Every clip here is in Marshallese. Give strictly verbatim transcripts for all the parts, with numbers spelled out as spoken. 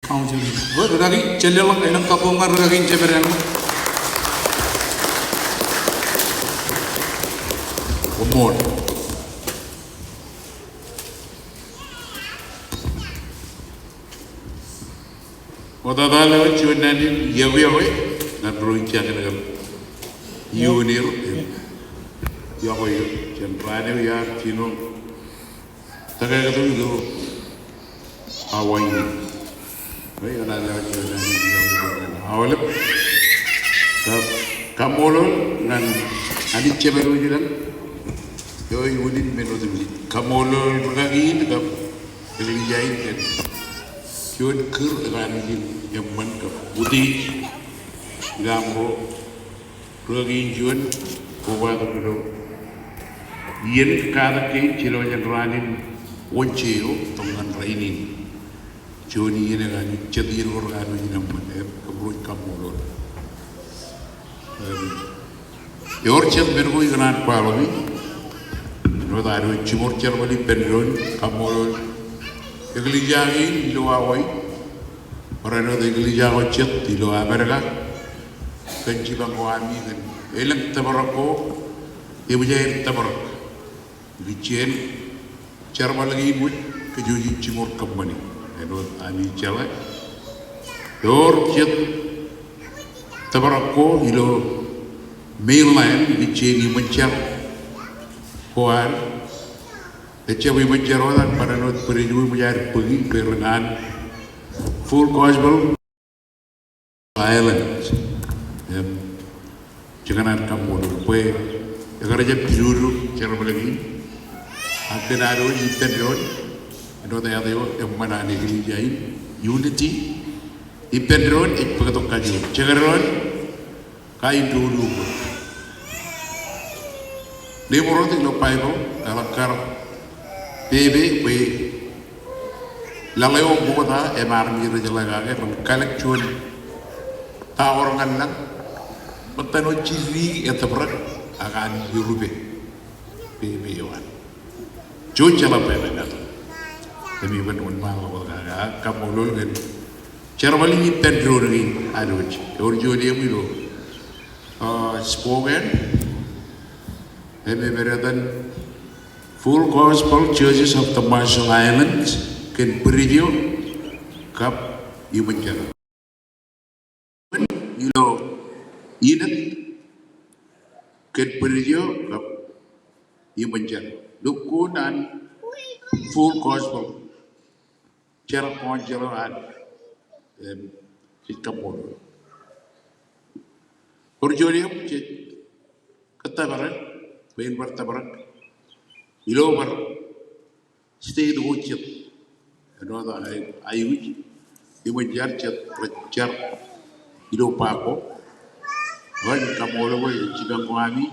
Council. Ri kaki, jen leḷọk elōñ kabbokbok ñan ri kaki in jemed eo. Koṃṃool. Ṃokta ḷọk juon naan in yokwe ñan ro ijjañin kab iuun er. Yokwe eo jān raan eo iar jino tōkāktok ilo awa in. Eo eṇ eo juon naan in yokwe ñan aolep. Kab kaṃṃoolol ñan Anij Jemedwōj ilañ eo ej unin men otemjej. Kaṃṃoolol ri kaki in kab eklejia in kōn juon kūr eo Anij in eṃṃan kab utiej ilo aṃro ri kaki in juon kobatok ilo iien katak kein jilọk jān raan in Wōnje eo tok ñan rainin. Juon iien eo Anij, jet iien ko ri kaki in eṃṃan, im kōmro ej kaṃṃoolol. Im, ewōr jet men ko ikōṇaan kwaḷọki. Āinwōt ad wōj jiṃor jerbal ippān doon, kaṃṃoolol eklejia kein ilo awa in. Barāinwōt eklejia ko jet ilo Amerika kōn jipañ ko ami kōn elōñ tōprak ko eṃōj aer tōprak. Ikijjien jerbal kein wōj kōj wōj jiṃor kōṃṃani. Āinwōt ami jeḷā, ewōr jet tōprak ko ilo mainland, ikijjien iṃōn jar ko ad. Ejjab iṃōn jar wōt an, barāinwōt bwidej eo eṃōj aer bōki bwe ren an Full Gospel Island. Im, jekōṇaan kaṃṃoolol bwe ekar jab pidodo jerbal kein. Ak kōn ad wōj ippān doon, āinwōt āt eo eṃṃan an eklejia in, unity, ippān doon ej bōktok kajoor. Jekdọọn kain doulul ko. Ṇe ṃōrot ilo Baibōḷ eḷak kar pepe bwe laḷ eo ṃokta im armej rej jeḷā kake ren kalōk juon tower ñan lañ. Ṃōttan wōt jidik etōprak ak an irupe. Pepe eo an. Juon jeḷā pepe ṇe. Im iban wōnṃaanḷọk kake, ak kaṃṃoolol kōn jerbal in ippān doon kein ad wōj. Ewōr juon eṃ ilo, ah, Spokane. Im ej pād etan Full Gospel Churches of the Marshall Islands kōn bwidej eo kab iṃōn jar. Ilo Enid kōn bwidej eo kab iṃōn jar. Lukkuun an Full Gospel jar ko an jar eo an, em, jej kaṃṃoolol. Ewōr juon eṃ jej kōttōpar bwe en bar tōprak ilo bar state ko jet. Āinwōt aikuj iṃōn jar jet rej jar ilo ba ko. Eo ej kaṃṃoolol bwe jipañ ko ami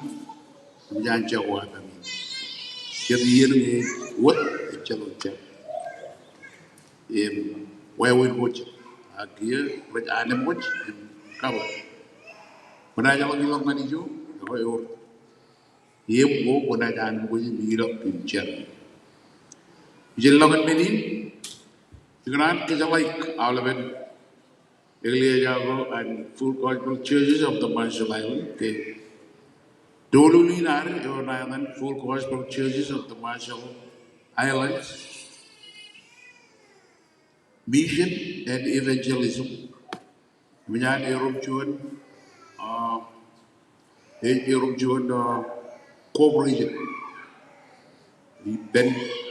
im jān jako ami. Jet iien ñe wōt ejjeḷọk jar im wāween ko jet. Ak kiiō rej anemkwōj im kaḷọk. Kwōnaaj ḷọk ilọk ñan ijo, eo ewōr eṃ ko kwōnaaj anemkwōj im ilọk im jar. Ijellọkin men in, ikōṇaan kōjeḷāik aolepen eklejia ko an Full Gospel Churches of the Marshall Islands ke doulul in ad eo ṇa etan Full Gospel Churches of the Marshall Islands Mission and Evangelism. Im eñin erom juon, ah, e-, erom juon, ah, corporation ippān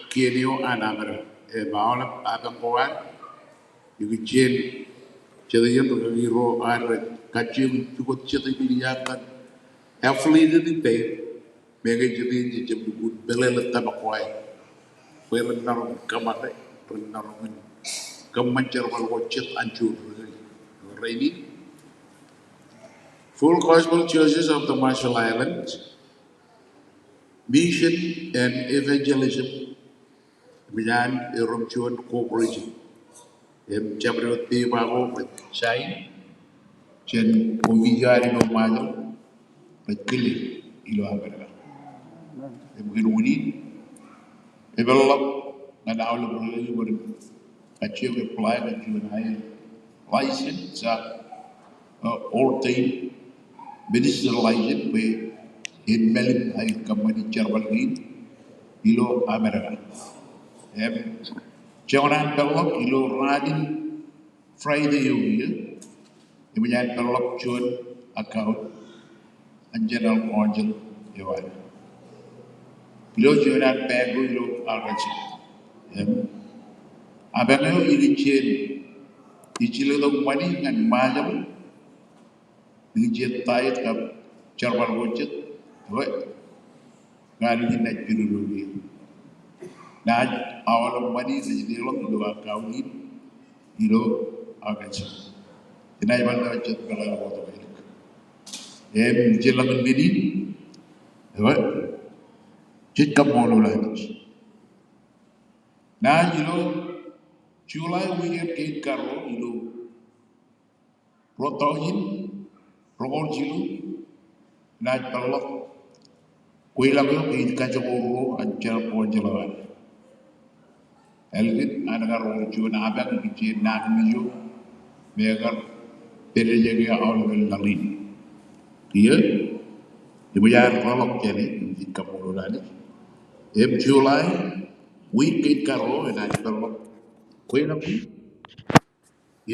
kien eo an Amerika. Im aolep apañ ko ad, ikijjien jet iien ri kaki ro ad rej kajjioñ pukot jet eklejia kōn affiliated ippāer. Meñe jet iien jej jab lukkuun pālele tōmak ko aer bwe ren maroñ in kōṃṃane, ren maroñ in kōṃṃan jerbal ko jet anjọ. Rainin, Full Gospel Churches of the Marshall Islands Mission and Evangelism. Im eñin erom juon corporation. Im jabdewōt peba ko rej sign jān office eo ad ilo Ṃajeḷ, rej kile ilo Amerika. Im kōn unin, epeḷḷọk ñan aolep ri kaki bwe ren kajjioñ apply ñan juon aelōñ license, uh, uh, ordained minister license bwe en mālim aer kōṃṃani jerbal kein ilo Amerika. Im, joñan peḷḷọk ilo raan in Friday eo kiiō, eṃōj an peḷḷọk juon account an General Council eo an. Ilo juon an bank ko ilo Arkansas. Im, epañ eo ikijjien ijjilōk tok ṃani ñan Ṃajeḷ, ikijjien tithe kab jerbal ko jet, ekwe, ñan in naaj pidodo kiiō. Naaj aolep ṃani rej leḷọk ilo account in ilo Arkansas. Enaaj bar leḷọk jet peḷaaḷ ko tok elik. Im, jeḷā ñan men in, ekwe, jej kaṃṃoolol Anij. Naaj ilo July weekend kein karuo ilo ruo taujin roñoul jilu, enaaj peḷḷọk kweilọk eo kein kajjojo ruo an General Council eo an. Ālikin an kar wōr juon apañ ikijjien nañinmej eo me ekar pād ijeke aolepen laḷ in. Kiiō, eṃōj aer leḷọk jāne, im jej kaṃṃoolol Anij. Im July, wiik kein karuo, enaaj peḷḷọk kweilọk in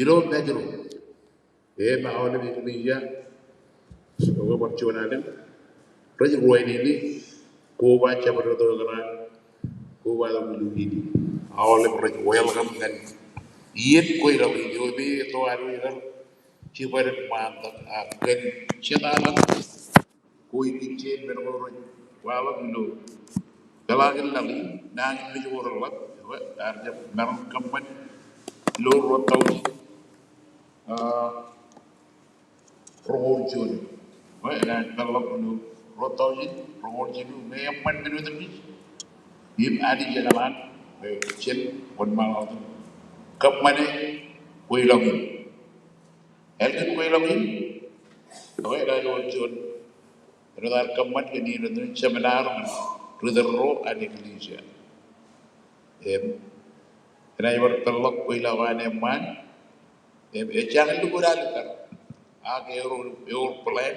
ilo Mājro. Im aolep eklejia, ekwe, bar juon alen, rej ruwainene, koba jabdewōt eo ekōṇaan, koba tok ilo iien in. Aolep rej welcome ñan iien kweilọk in, eo me eto ad ekar jibadek ṃaantak ak kōn jetaḷọk ko ikijjien men ko rej waḷọk ilo peḷaakin laḷ in, nañinmej ko reḷap, ekwe, ear jab maroñ kōṃṃan ilo ruo taujin, ah, roñoul juon. Ekwe, enaaj peḷḷọk ilo ruo taujin roñoul jilu, ñe eṃṃan men otemjej, im Anij ekōṇaan, ekwe, jen wōnṃaanḷọk wōt kōṃṃane kweilọk in. Ālikin kweilọk in, ekwe, enaaj wōr juon āinwōt aer kōṃṃan kōn iien otemjej seminar ñan ri tōl ro an eklejia. Im, enaaj bar peḷḷọk kweilọk eo an eṃṃaan. Im, ejjañin lukkuun alikkar. Ak ewōr, ewōr plan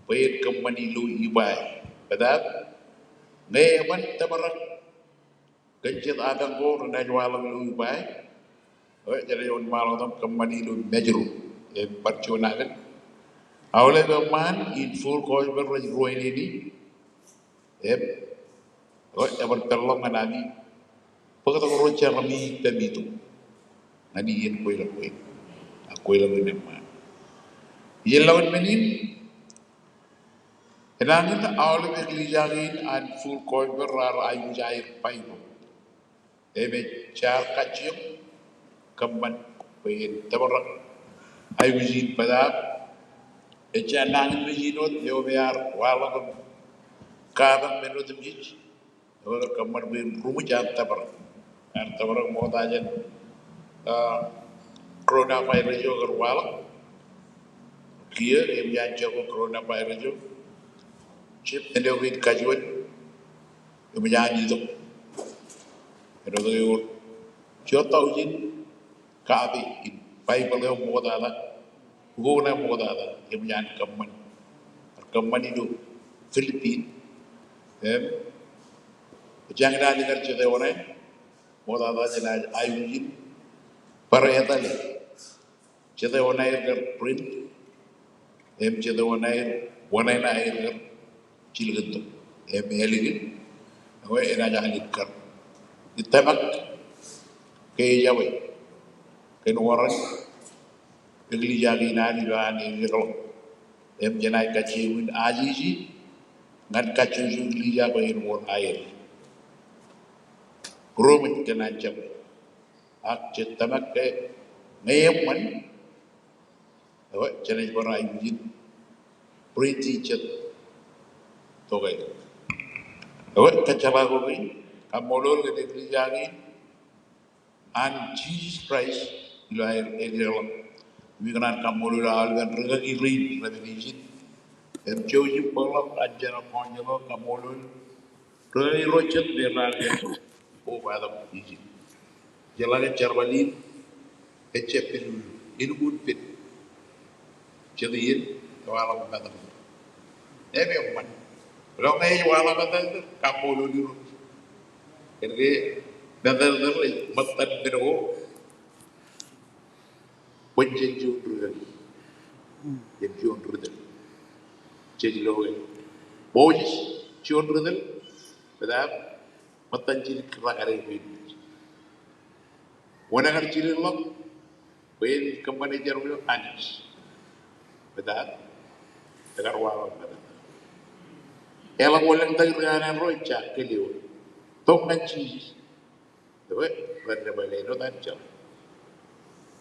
bwe en kōṃṃan ilo Ebeye. Bōtab, ñe eban tōprak kōn jet apañ ko renaaj waḷọk ilo Ebeye, ekwe, jenaaj wōnṃaanḷọk wōt im kōṃṃani ilo Mājro. Im bar juon alen, aolep eṃṃaan in Full Gospel rej ruwainene. Im, ekwe, ebar peḷḷọk ñan ami bōktok ro jeram ippemi tok ñan iien kweilọk kein. Ak kweilọk in eṃṃaan. Ijellọkin men in, enañin aolep eklejia kein an Full Gospel raar aikuj aer Baibōḷ. Im ej jaar kajjioñ kōṃṃan bwe en tōprak aikuj in, bōtab ejja nañinmej in wōt eo me ear waḷọk im kapañ men otemjej. Ekwe, kōṃṃan bwe en ruṃwij an tōprak. Ear tōprak ṃokta jān, ah, coronavirus eo ekar waḷọk. Kiiō, eṃōj an jako coronavirus eo. Jab men eo kein kajuon, eṃōj an itok. Āinwōt ewōr juon taujin kape in Baibōḷ eo ṃoktata, ukok ṇe ṃoktata, eṃōj an kōṃṃan. Ear kōṃṃan ilo Philippines. Im, ejjañin alikkar jet eo ṇe ṃoktata jenaaj aikuj in bar etale. Jet eo ṇe aer kar print, im jet eo ṇe aer, wōṇāān aer kar jilkintok. Im ālikin, ekwe, enaaj alikkar. Ij tōmak ke ejabwe kōn wōran eklejia kein an ilo an eklejia. Im jenaaj kajjioñ in ajeje ñan kajjojo eklejia bwe en wōr aer. Būroṃōj kōn an jabwe. Ak jej tōmak ke ñe eṃṃan, ekwe, jenaaj bar aikuj in print jet tok eo. Ekwe, kōjjeḷā ko kein, kaṃṃoolol kōn eklejia kein an Jesus Christ ilo aer eklejia. Im ikōṇaan kaṃṃoolol aolepen rikaki rein, revelation. Im jouj im bōkḷọk an General Council eo, kaṃṃoolol rikaki ro jet me raar kobatok ijin. Jeḷā ke jerbal in ejjab pidodo. Elukkuun pen. Jet iien, ewaḷọk metak. Im eṃṃan. Ilo ñe ej waḷọk metak, kaṃṃoolol Irooj. Kōnke metak ej ṃōttan men ko. Bwe jen juon rūkaki. Jen juon ri tōl. Jej lo ke. Moses, juon ri tōl. Bōtab, ṃōttan jidik kōrā kare ri. Wōn ekar jidik ḷọk. Bwe en kōṃṃane jerbal eo Anij. Bōtab, ekar waḷọk metak. Eḷak wōnḷọk ri kanaan ro ejja kōl eoon. Tok ñan Jisōs. Ewe, ren debwāāl āinwōt an jeḷā.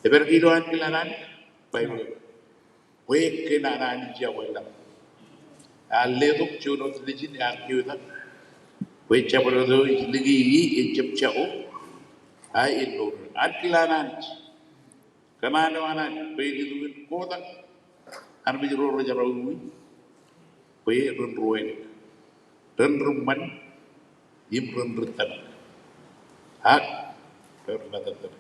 Ej pād ke ilo Ankilaan an Baibōḷ. Bwe kōn an Anij ej wōnḷọk. Ear letok juon wōt nejin ear keotak. Bwe jabdewōt eo ej lōke e ejjab jako. A ej mour. Ankilaan Anij. Kōṇaan eo an Anij bwe en itok in kotak armej ro rej jerọwiwi bwe ren ruwainōk, ren ri ṃṃan im ren ri tōmak. Ak ren ri tōmak.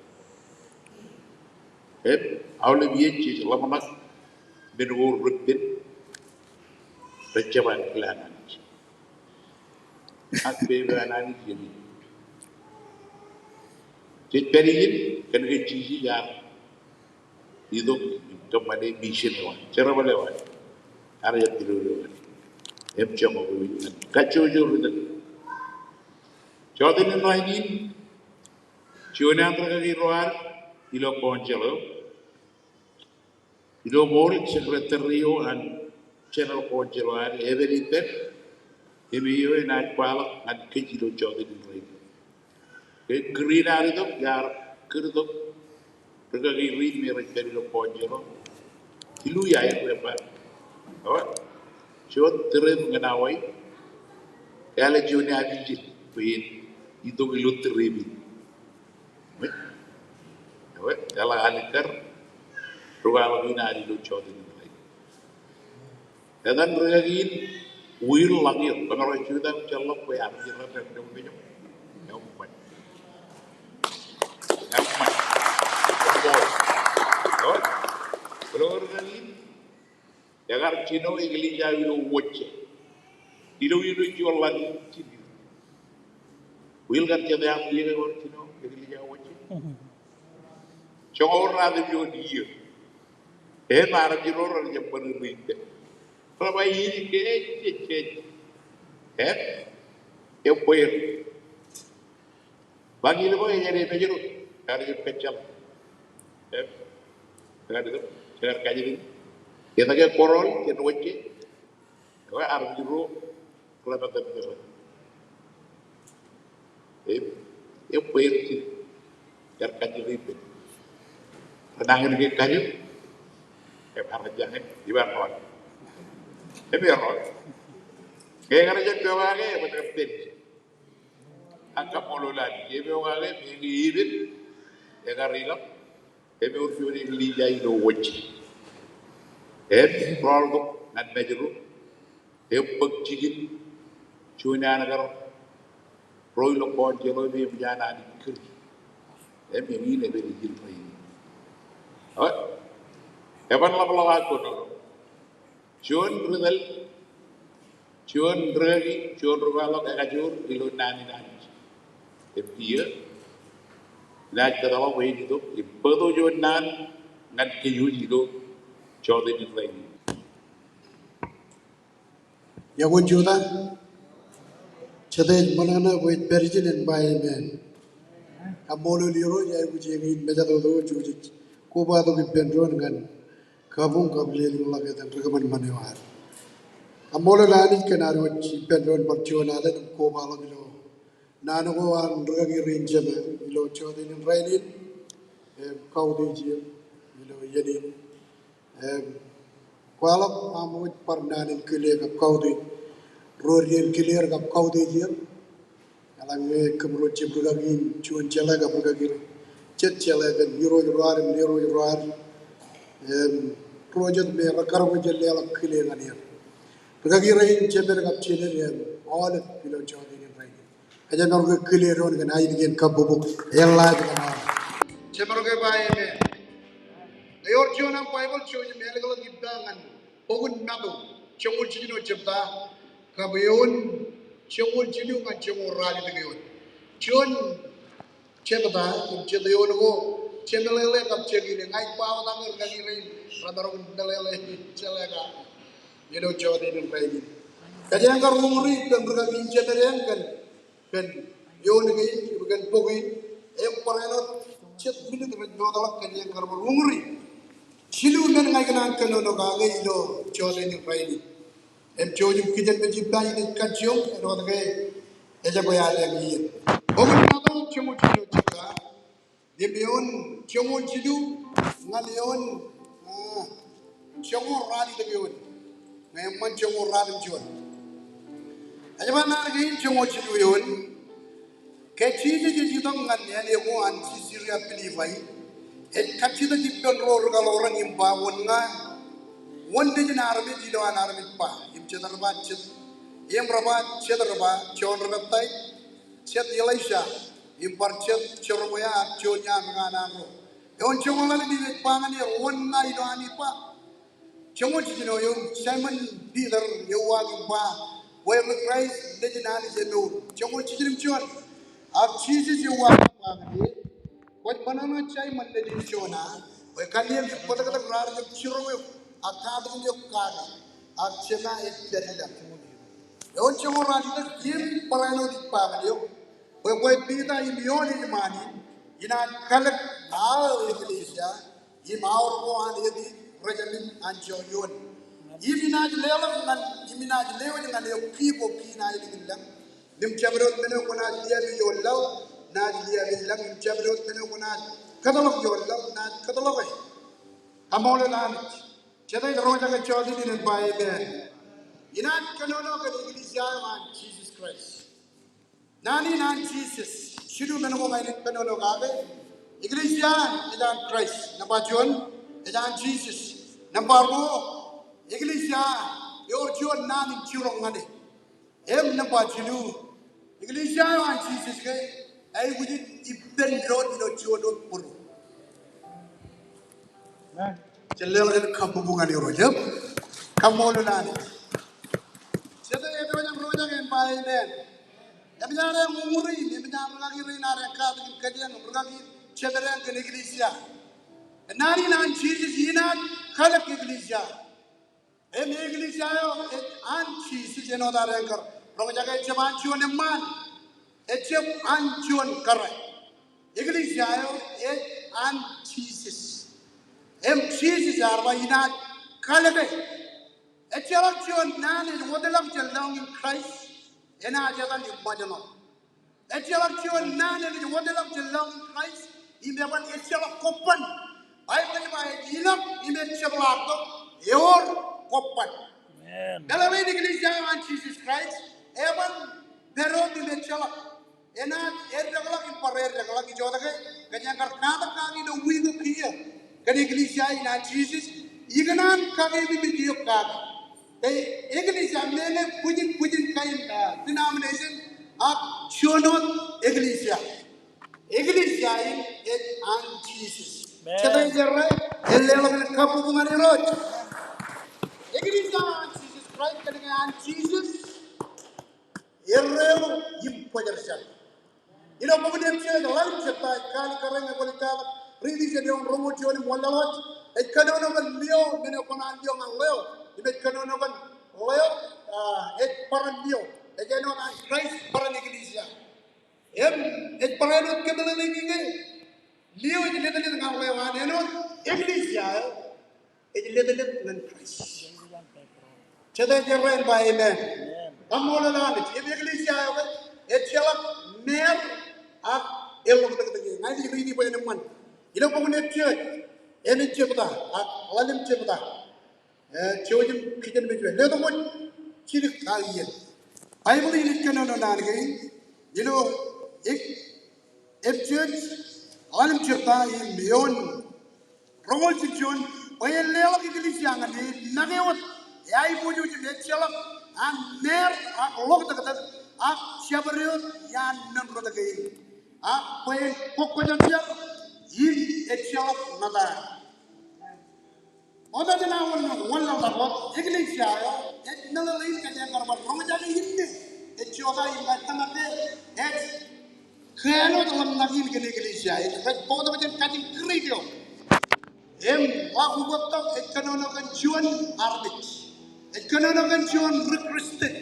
Im aolep iien jej ḷōmṇak men ko reppen rej jab ankilaan Anij. Ak pepe an Anij iien in. Jej pād ijin kōnke Jisōs ear itok im kōṃṃane mission eo an, jerbal eo an, ear jab itok ilo eo an. Im joñak eo in ñan kajjojo ri tōl. Jọteen in rainin, juon an rūkaki ro ad ilo council eo. Ilo ṃool secretary eo an General Council eo an, epen ippān, im eo enaaj kwaḷọk ñan kōj ilo jọteen in rainin. Ke kūr in ear itok, ear kūr itok rūkaki rein me rej pād ilo council eo. Ilu ia eo ebar. Eo, juon trip ñan Hawaii. Eḷap juon ia ijin bwe en itok ilo trip in. Ewe, eḷak alikkar ri kwaḷọk in ad ilo jọteen in rainin. Etan rūkaki in, Will Lañiō, kōmro jutak im jeḷḷọk bwe armej ro ren dọk mejo. Eṃṃan. Eṃṃan. Ewe, ilo rūkaki in, Ekar jino eklejia ilo Wōjje. Ilo, ilo juon ḷaddik jino. Will kar jete aṃ iiō ke ekar jino eklejia Wōjje. Joñoul ruatimjuon iiō. Im armej ro rej jab ṃan ri ippān. Rej ba iiō ke ej, ej, ej. Im, im bwe Bajjek eo ej āinwōt Mājro, ear jab kōjjeḷọk. Im, ear jab, ear kajjitōk. Etke kōrọọl, jen wōjje. Ewe armej ro, ḷap etan kōrọọl. Im, im bwe er jin. Ear kajjitōk ippān. Renañin ke kajjitōk. Im ear jañin, iban rọọl. Im ear rọọl. Ke ekar jab pokake, im ear pād. Ak kaṃṃoolol Anij, epeokake, meñe epen, ekar ilọk, im ewōr juon eklejia ilo Wōjje. Im rọọltok ñan Mājro, im bōk jikin, juon an kar ro ilo kọọnjel eo im eṃōj an Anij kūr. Im eñin epen ijin rainin. Eo, eban ḷapḷọk ak kōnono. Juon ri tōl, juon rūkaki, juon ri kwaḷọk ekajoor ilo naan in Anij. Im kiiō, inaaj kōtḷọk bwe en itok im bōktok juon naan ñan kōj wōj ilo jọteen in rainin. Iọkwe jutak, jete ej ṃōṇōṇō bwe ej pād ijin en ba amen. Kaṃṃoolol Irooj, aikuj eñin mejatoto eo jej kobatok ippān doon ñan kabuñ kab lelōñḷọk etan ri kōṃanṃan eo ad. Kaṃṃoolol Anij kōn ad wōj ippān doon bar juon alen im kobaḷọk ilo naan ko an rūkaki rein jemān ilo jọteen in rainin, im kautiej er ilo iien in. Im kwaḷọk aṃ wōj bar naan in kile kab kautiej. Ro rein kile er kab kautiej er. Eḷaññe kōmro jab rūkaki in juon jeḷā kab rūkaki ro jet jeḷā kōn irooj ro ad im lerooj ro ad. Im ro jet me rekar bwe jen leḷọk kile ñan er. Rūkaki rein jemed kab jened im aolep ilo jọteen in rainin. Ejjeḷọk ke kile doon kōn ainikien kabbokbok. Eḷḷā ej kōṇaan. Jemaroñ ke ba amen. juon an Baibōḷ, jouj im ālōkḷọk ippa ñan bok in Matu, joñoul jiljino jebta, kab eoon, joñoul jilu ñan joñoul ralitōk eoon. Juon jebta im jet eoon ko, jemeḷeḷe kab jekine, ña ij ba wōt aṃ rūkaki rein remaroñ in meḷeḷe, jeḷā ka, ilo jota in rainin. Kōjeañ kar uñūri ippān rūkaki in jemed eṇ kōn, kōn eoon kein, kōn bok in, im barāinwōt jet minit rej nootḷọk, kōjeañ kar bar uñūri. Jilu men ña ikōṇaan kōnono kake ilo jota in rainin. Im jouj im kijenmej ippa, inaaj kajjioñ āinwōt ke ejabwe ad iien. Bok in Matu joñoul jiljino jebta, im eoon, joñoul jilu ñan eoon, ah, joñoul ralitōk eoon. Ñe eṃṃan joñoul ratimjuon juon. Ej ba naan kein, joñoul jilu eoon. Ke Jisōs ej itok ñan āne ko an Sisaria Pilippai, ej kajjitōk ippān ro rūkaḷoor eṇ im ba, wōn ña, wōn nejin armej ilo an armej ba? Im jet rej ba, jet, im rej ba, jet rej ba, Jon ri-peptaij, jet Elaija, im bar jet Jeremaia, ak juon iaan rūkanaan ro. Eoon joñoul ḷalem im ej ba ñan er, wōn ña ilo ami ba? Joñoul jiljino eoon, Saimōn Piter euaak im ba, bwe ri Kraist, nejin Anij emour. Joñoul jiljilimjuon. Ak Jisōs euaak im ba ñan e, kwōj kōnono Saimōn nejin Jona, bwe kanniōk im bōtōktōk raar jab jiroñ eok, ak katakin eok kake, ak jema ej pād ilañ. Eoon joñoul ralitōk, im barāinwōt ij ba ñan eok, bwe kwe Piter im eoon ejṃaan in, inaaj kalōk aō eklejia, im aor ko an eti rejamin an joñoul eoon. Im inaaj leḷọk ñan, im inaaj lewōj ñan eok ki ko kiin aelōñ in lañ. Im jabdewōt men eo kwōnaaj liāpe ioon laḷ, naaj liāpe lañ. Im jabdewōt men eo kwōnaaj kōtḷọk ioon laḷ, naaj kōtḷọke. Kaṃṃoolol Anij. Jete ej roñjake jota in im ba amen? Inaaj kōnono kōn eklejia eo an Jisōs Kraist. Naan in an Jisōs, jilu men ko ña inaaj kōnono kake. Eklejia ej an Kraist, nōṃba juon, ej an Jisōs. Nōṃba ruo, eklejia ewōr juon naan in jiroñ ñan e. Im nōṃba jilu, eklejia eo an Jisōs ke aikuj in ippān doon ilo juon wōt būruō. Jen leḷọk kabbokbok ñan Irooj, eo? Kaṃṃoolol Anij. Jete ej roñjake, roñjake im ba amen? Eṃōj ad uñūri, eṃōj ad rūkaki rein ad katakin kōjeañ im rūkaki jemed eañ kōn eklejia. Naan in an Jisōs, inaaj kalōk eklejia. Im eklejia eo ej an Jisōs, āinwōt ad kar roñjake, ejjab an juon eṃṃaan. Ejjab an juon kōrā. Eklejia eo ej an Jisōs. Im Jisōs ear ba inaaj kalōke. Ejjeḷọk juon naan ej wōtlọk jān lọñiin Kraist enaaj etal im ṃōjṇọ. Ejjeḷọk juon naan enaaj wōtlọk jān lọñiin Kraist im eban ejjeḷọk kobban. Baibōḷ ej ba ej ilọk im ejjeḷọk tok, ewōr kobban. Amen. Meḷeḷein eklejia eo an Jisōs Kraist, eban pād wōt im ejjeḷọk. Enaaj eddekḷọk im bar eddekḷọk. Ijoke kōjeañ kar katak kaki ilo wiik ko kiiō kōn eklejia in an Jisōs, ikōṇaan kakememej eok kaki. Ke eklejia, meñe bwijin, bwijin kain, ah, denomination, ak juon wōt eklejia. Eklejia in ej an Jisōs. Amen. Jete ej errā? Jen leḷọk kabbokbok ñan Irooj. Eklejia an Jisōs Kraist, kōnke an Jisōs erreo im bōjrak. Ilo bok in Epesōs ḷalem jebta, ej kalikkar ñe kwōj tōmak riiti jān eoon, roñoul juon im wanlaḷḷọk. Ej kōnono kōn lio, men eo kwōnaaj lio ñan ḷeo. Im ej kōnono kōn ḷeo, ah, ej barāinwōt lio. Ej āinwōt an Kraist barāinwōt eklejia. Im ej barāinwōt kōmeḷeḷeiki ke lio ej letlōtlōt ñan ḷeo an āinwōt eklejia eo ej letlōtlōt ñan Kraist. Jete ej errā in ba amen? Amen. Kaṃṃoolol Anij. Im eklejia eo ke ejjeḷọk māer ak eḷḷoktōktōk e. Ña ij riiti bwe en eṃṃan. Ilo bok in Epesōs, emān jebta ak ḷalem jebta. Eh, jouj im kijenmej wōt. Letok wōt jidik ak iien. Baibōḷ in ej kōnono naan kein ilo Ep-, Epesōs ḷalem jebta im eoon, roñoul jiljino, bwe en leḷọk eklejia ñan e make wōt eaiboojoj im ejjeḷọk an māer ak ḷoktōktōk ak jabdewōt iaan men rot kein. Ak bwe en kwōkwōjarjar im ejjeḷọk ṇōta. Ṃokta jān aō wōnḷọk wōt, eklejia eo ej meḷeḷein kōjeañ kar bar roñjake inne. Ej jota im ej tōmak ke ej kāālōt ḷōmṇak in kōn eklejia. Ej bōktok jān kajin Greek eo. Im wa ukōttok ej kōnono kōn juon armej. Ej kōnono kōn juon ri-Christian.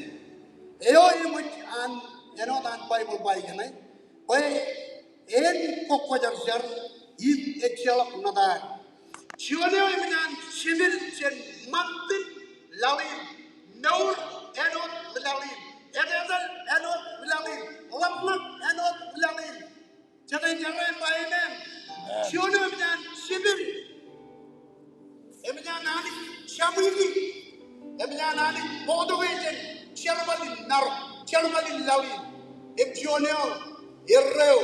Eo eṃōj an āinwōt an Baibōḷ ba ikōṇaan bwe en kwōjarjar im ejjeḷọk ṇotaan. Juon eo eṃōj an jepel jān ṃantin laḷ in, mour āinwōt ri laḷ in, etetal āinwōt ri laḷ in, ḷōmṇak āinwōt ri laḷ in. Jete ej errā im ba amen. Amen. Juon eo eṃōj an jepel. Eṃōj an Anij jemwiki. Eṃōj an Anij bōktok e jān jerbal in ṇaroñ, jerbal in laḷ in. Im juon eo erreo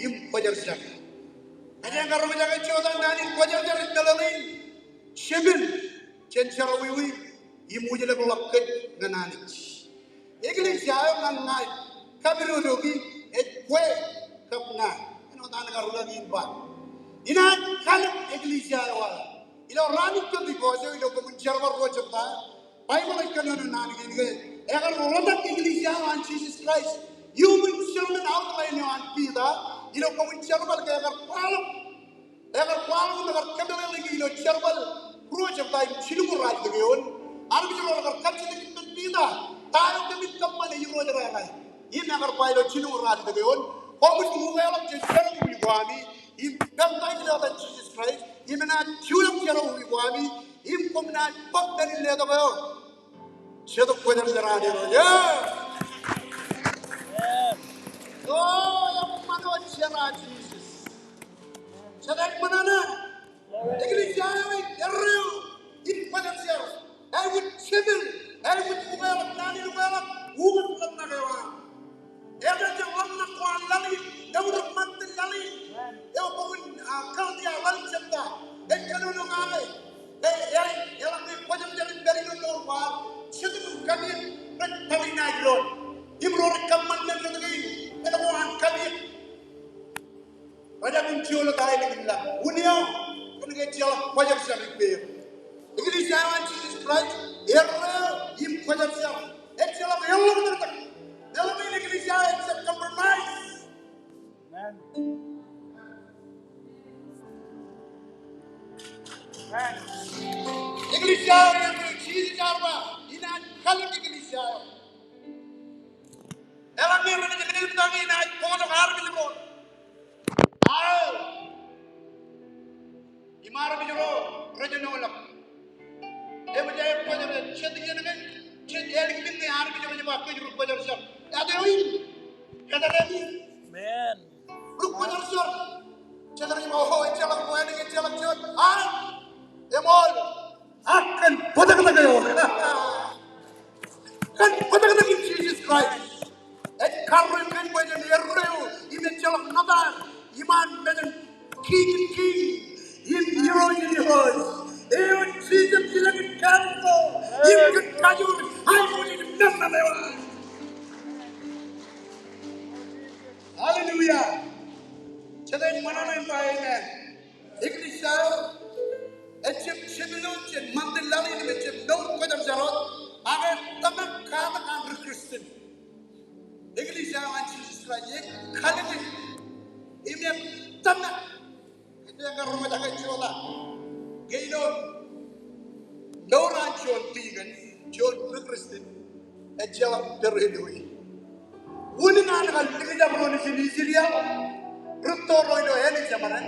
im kwōjarjar. Kōjeañ kar roñjake jota naan in kwōjarjar ej meḷeḷein jepel jān jerọwiwi im ujlepḷọk kōj ñan Anij. Eklejia eo ñan ña ej kapidodoki ej kwe kab ña. Āinwōt an kar rūkaki in ba, inaaj kalōk eklejia eo aō. Ilo raan in Pentekost eo, ilo koṃwin jerbal ruo jebta, Baibōḷ ej kōnono naan kein ke ekar ḷotak eklejia eo an Jisōs Kraist. Iuṃwin sermon outline eo an Piter, ilo koṃwin jerbal ke ekar kwaḷọk Ekar kwaḷọk im ekar kōmeḷeḷeiki ilo jerbal ruo jebta im jilñuul ralitōk eoon. Armej ro rekar kajjitōk ippān Piter, ta eo kōmin kōṃṃane Irooj ro ṇe? Im ekar ba ilo jilñuul ralitōk eoon, koṃwin ukeḷọk jān jerọwiwi ko ami im peptaij ilo etan Jisōs Kraist, im enaaj jutak jerọwiwi ko ami, im koṃ naaj bōk men in letok eo Jetōb Kwōjarjar an Irooj. Eo, eṃṃan wōt jerọwiwi Jisōs. Jete ṃōṇōṇō? Eklejia eo ej erreo im kwōjarjar. Ālikin jepel, ālikin ukeḷọk, naan in ukeḷọk, ukōt ḷōmṇak eo an. Etetal ḷōmṇak ko an laḷ in, mour im ṃantin laḷ in. Eo bok in, a, Kaldia ḷalem jebta ej kōnono ñan e. Ej, ej, eḷaññe kwōjarjar im pād ilo mour ko aṃ, Jetōb im kapiek rej tōl inaaj doon. Im ro rej kōṃṃan men rot kein, men ko an kapiek. Rej jab in jolōt aelōñ in laḷ. Wūn eo, kōnke ejjeḷọk kwōjarjar ippāer. Eklejia eo an Jisōs Kraist, erreo im kwōjarjar. Ejjeḷọk eḷḷọk tōtōk. Meḷeḷein eklejia eo ejjab compromise. Amen. Amen. Eklejia eo erreo, Jisōs ear ba, inaaj kalōk eklejia eo. Eḷaññe rej lelōñḷọk inaaj bōktok armej ro aō. Im armej ro rej jinoḷọk. Eṃōj aer kwōjarjar, jet iien ñe, jet ālikin ñe armej ro rej ba kōj ri kwōjarjar. Āt eo in, kōttar eo in. Amen. Ri kwōjarjar. Jet rej ba, o, ejjeḷọk ko, ālikin ejjeḷọk jet. A, eṃool. Ak kōn bōtōktōk eo. Kōn bōtōktōk in Jisōs Kraist. Ej karreoik kōn bwe jen erreo im ejjeḷọk ṇotaan iṃaan mejān Kiiñ in kiiñ im Irooj in irooj. Eo ej Jisōs ilōñ in kaalikkar im kōn kajoor aiboojoj im nōṃṃan eo an. Hallelujah. Jete ej ṃōṇōṇō im ba amen. Eklejia eo ejjab jepel eo jān ṃantin laḷ in im ejjab mour kwōjarjar wōt, ak etōmak katak an ri-Christian. Eklejia eo an Jisōs Kraist ej kalōke im etōmak. Kōjeañ kar roñjake jota ke ilo mour an juon deacon, juon ri-Christian, ejjeḷọk pād ilo e. Wūnin an kar likjab ro nejin Israel, rūtto ro ilo āne jeṃaden,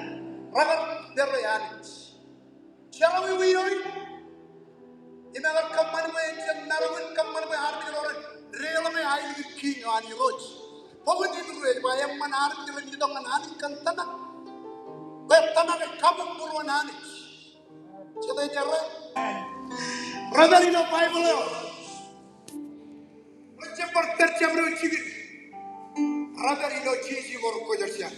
rekar pād ilo Anij. Jerọwiwi eo in, im ekar kōṃṃan bwe en jab maroñ in kōṃṃan bwe armej ro ren deḷọñe aelōñ in kiiñ eo an Irooj. Bok in Hibru ej ba eṃṃan armej ren itok ñan Anij kōn tōmak, bwe tōmak ej kabuñbūruon Anij. Jete ej errā? Rej pād ilo Baibōḷ eo. Rej jab bar pād jabdewōt jikin. Rej pād ilo jeje ko rej kwōjarjar.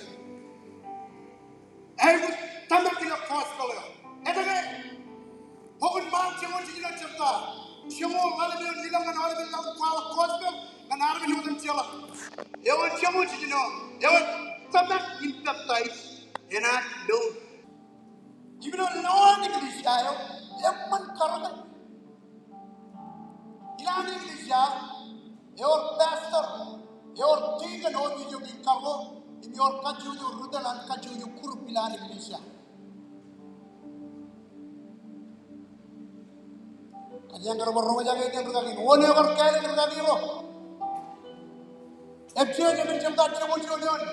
Ālikin tōmak ilo gospel eo. Etke? Bok in Ṃaat joñoul jiljino jebta joñoul ḷalem eoon, ilọk ñan aolepān ḷalem, kwaḷọk gospel ñan armej otemjeḷọk. Eoon joñoul jiljino, ewōr tōmak in peptaij enaaj mour. Im ilo lowaan eklejia eo, Eṃṃan karōk. Ilowaan eklejia, ewōr pastor, ewōr deacon eo ej ijo in karōk, im ewōr kajjojo ri tōl an kajjojo group ilowaan eklejia. Kajjien kar bar roñjake jān rūkaki in. Wōn eo kar kāālōt rūkaki ro? Epesōs emān jebta jebta juon eoon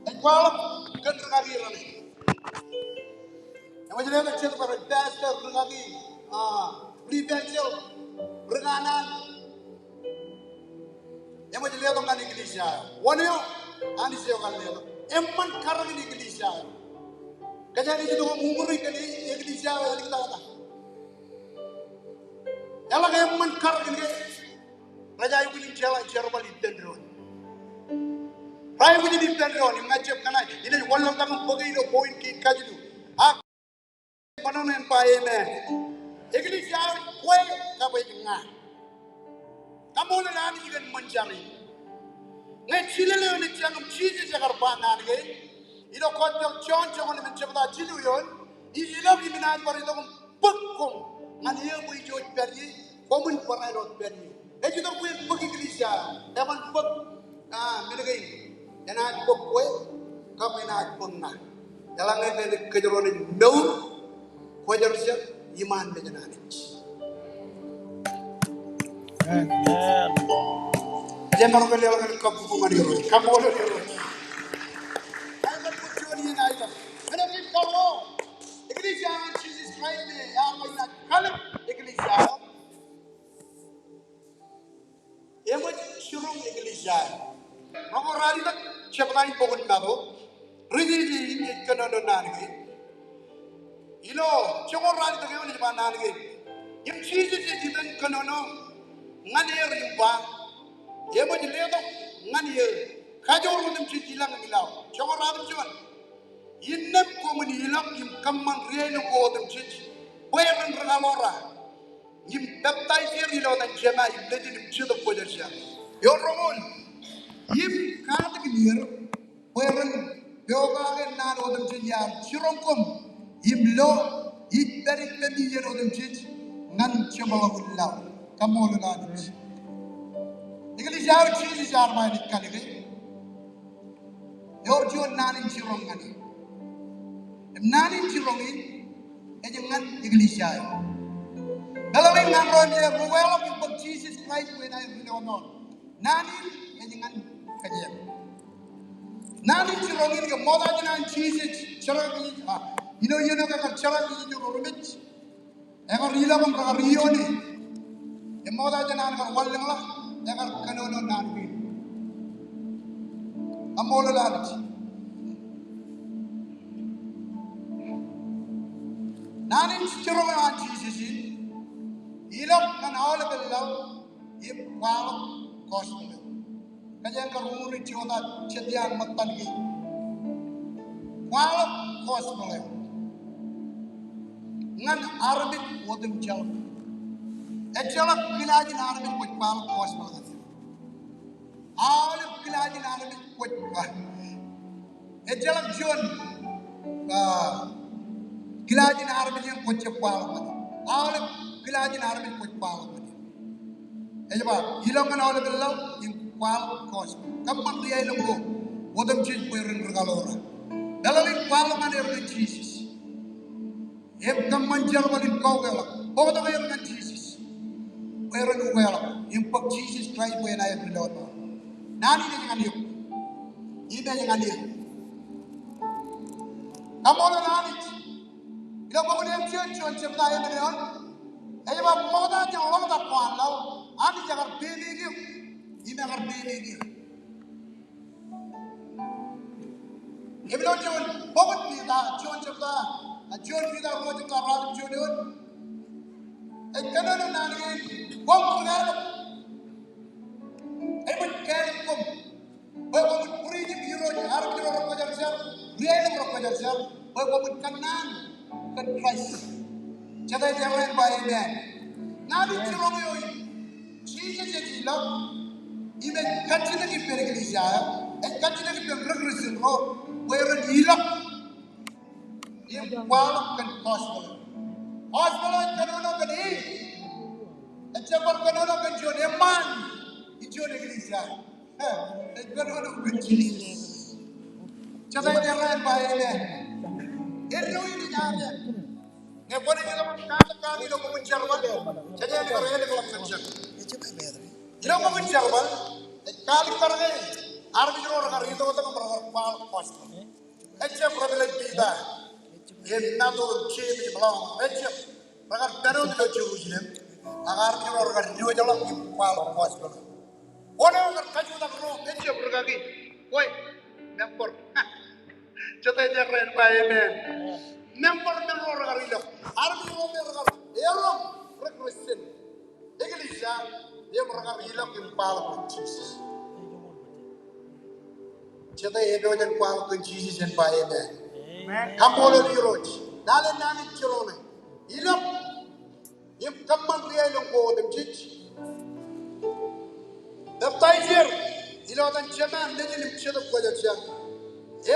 ej kwaḷọk kōn rūkaki raṇe. Eṃōj letok jet bar pastor, rūkaki, ah, ri pastor, rūkanaan. Eṃōj letok ñan eklejia eo. Wōn eo? Anij eo kar letok. Eṃṃan karōk in eklejia eo. Kōjeañ ej itok im uñūri kōn eklejia eo āliktata. Eḷak eṃṃan karōk in ke rej aikuj in jeḷā jerbal ippān doon. Rej aikuj in ippān doon, im ña ij jab kōṇaan, inaaj wanlaḷtak im bōk ilo point kein kajilu. Ak Bōtaab in ba amen. Eklejia eo ej kwe kab ej ña. Kaṃṃoolol Anij kōn ṃōn jar in. Ñe jilel eo nejjañin Jisōs ekar ba naan kein. Ilo Gospel John joñoul emān jebta jilu eoon. Ij ilọk im inaaj bar itok im bōk koṃ ñan eō bwe ijo ij pād ie, koṃwin barāinwōt pād ie. Ej itok bwe en bōk eklejia, eban bōk, ah, men kein. Enaaj bōk kwe, kab enaaj bōk ña. Eḷaññe pād kōjro naaj mour, kwōjarjar iṃaan mejān Anij. Amen. Ej maroñ ke leḷọk kabbokbok ñan Irooj. Kaṃṃoolol Irooj. Ij kar bōk juon iien aelōñ. Men eo ij kaḷoor. Eklejia an Jisōs Kraist me ear ba inaaj kalōk eklejia eo. Eṃōj jiroñ eklejia eo. Roñoul ralitōk jebta in bok in Matu. Ri jeje in ej kōnono naan kein. Ilo joñoul ralitōk eoon ej ba naan kein. Im Jisōs ej ippān kōnono ñan er im ba, eṃōj letok ñan eō kajoor otemjej ilañ im ilaḷ. Joñoul ralitōk juon. Innām koṃwin ilọk im kōṃṃan ri-aelōñ ko otemjej bwe ren rūkaḷoor im peptaij er ilo etan Jema im Nejin im Jetōb Kwōjarjar. Eo roñoul. Im katakin er bwe ren pokake naan otemjej iaar jiroñ koṃ im lo ij pād ippemi iien otemjej ñan jeṃḷọkin laḷ. Kaṃṃoolol Anij. Eklejia eo Jisōs ear ba enaaj kalōke. Ewōr juon naan in jiroñ ñan e. Im naan in jiroñ in ej ñan eklejia eo. Meḷeḷe in ñan ro im ear ukeḷọk im bōk Jisōs Kraist bwe en aer ri lewōnḷọk. Naan in ej ñan kōjeañ. Naan in jiroñ in ke ṃokta jān an Jisōs jerkakpeje, ah, ilo iien eo ekar jerkakpeje ro remej. Ekar ilọk im rekar iioone. Im ṃokta jān an kar wanlōñḷọk, ekar kōnono naan kein. Kaṃṃoolol Anij. Naan in jiroñ eo an Jisōs in, ilọk ñan aolepān laḷ im kwaḷọk gospel eo. Kōjeañ kar uñūri jota jet iaan ṃōttan kein. Kwaḷọk gospel eo ñan armej otemjeḷọk. Ejjeḷọk kilaaj in armej kwōj kwaḷọk gospel ñan er. Aolep kilaaj in armej kwōj kwaḷọk. Ejjeḷọk juon, ah, kilaaj in armej eṇ kwōj jab kwaḷọk ñan er. Aolep kilaaj in armej kwōj kwaḷọk ñan er. Ej ba, ilọk ñan aolepān laḷ im kwaḷọk gospel. Kōṃṃan ri-aelōñ ko otemjej bwe ren rūkaḷoor. Meḷeḷe in kwaḷọk ñan er ñan Jisōs. Im kōṃṃan jerbal in kaukeḷọk. Bōktok er ñan Jisōs bwe ren ukeḷọk im bōk Jisōs Kraist bwe en aer ri lewōnḷọk. Naan in ej ñan eok im ej ñan eō. Kaṃṃoolol Anij. Ilo bok in Epesōs juon jebta emān eoon, ej ba ṃokta jān ḷoñtak ko an laḷ, Anij ekar pemeik eok im ekar pemeik er. Im ilo juon bok in Piter, juon jebta, ah, juon Piter ruo jebta ruatimjuon juon eoon, ej kōnono naan kein, koṃ ri-kāālōt. Eṃōj kāālōt koṃ. Bwe koṃwin pūrijin Irooj, armej ro rekwōjarjar, ri-aelōñ rekwōjarjar, bwe koṃwin kōnnaan kōn Kraist. Jete ej errā in ba amen. Naan in jiroñ eo in, Jisōs ej ilọk im ej kajjitōk ippān eklejia eo, ej kajjitōk ippān ri-Kristian ro bwe ren ilọk im kwaḷọk kōn gospel. Gospel eo ej kōnono kōn e, ejjab bar kōnono kōn juon eṃṃaan in juon eklejia. Ej kōnono kōn Jisōs. Jete ej errā in ba amen? Eddo in ej amen. Ñe kwōnaaj itok im katak kaki ilo ṃōṃin jerbal, jej aikuj ḷọk kōn jet. Ilo ṃōṃin jerbal, ej kaalikkar ke armej ro rekar itok im rekar kwaḷọk gospel. Ejjab rej pād Piter im James im John im James im Ḷọọñ. Ejjab, rekar pād wōt ilo Jerusalem. Ak armej ro rekar diwōjḷọk im kwaḷọk gospel. Wōn eo ekar kajutak Rom? Ejjab, rikaki. Kwe, member. Jete ej errā in ba amen? Member men ro rekar ilọk. Armej ro me rekar erom ri-Kristian, eklejia, im rekar ilọk im kwaḷọk kōn Jisōs. Jete ej epojak in kwaḷọk kōn Jisōs en ba amen? Amen. Kaṃṃoolol Irooj. Lale naan in jiroñ ṇe. Ilọk im kōṃṃan ri-aelōñ ko otemjej. Peptaij er ilo etan Jemān, Nejin im Jetōb Kwōjarjar.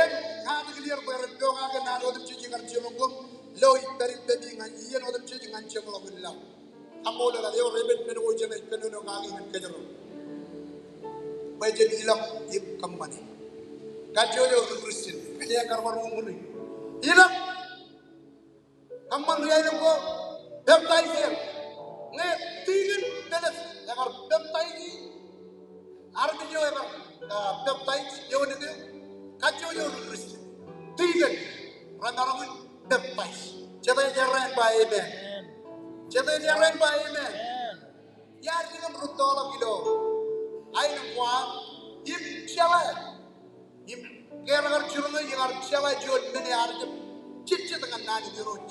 Im katak er bwe ren pokake naan otemjej ikar jiroñ koṃ, lo ij pād im pād ñan iien otemjej ñan jeṃḷọkin laḷ. Kaṃṃoolol, ewōr epen men ko Jemān ej kōnono kaki ñan kōjro bwe jen ilọk im kōṃṃane. Kajjojo ri-Kristian, kōjeañ kar bar uñūri. Ilọk, kōṃṃan ri-aelōñ ko, peptaij er. Ñe tikōn Philip ekar peptaij armej eo ekar, ah, peptaij eoon eo, kajjojo ri-Kristian, tikōn, remaroñ in peptaij. Jete ej errā in ba amen? Jete ej errā in ba amen? Iar itok im rūttoḷọk ilo aelōñ ko aṃ im jeḷā. Im ke rekar jiroñ eō, ikar jeḷā juon men ear jab jejjet ñan naan in Irooj.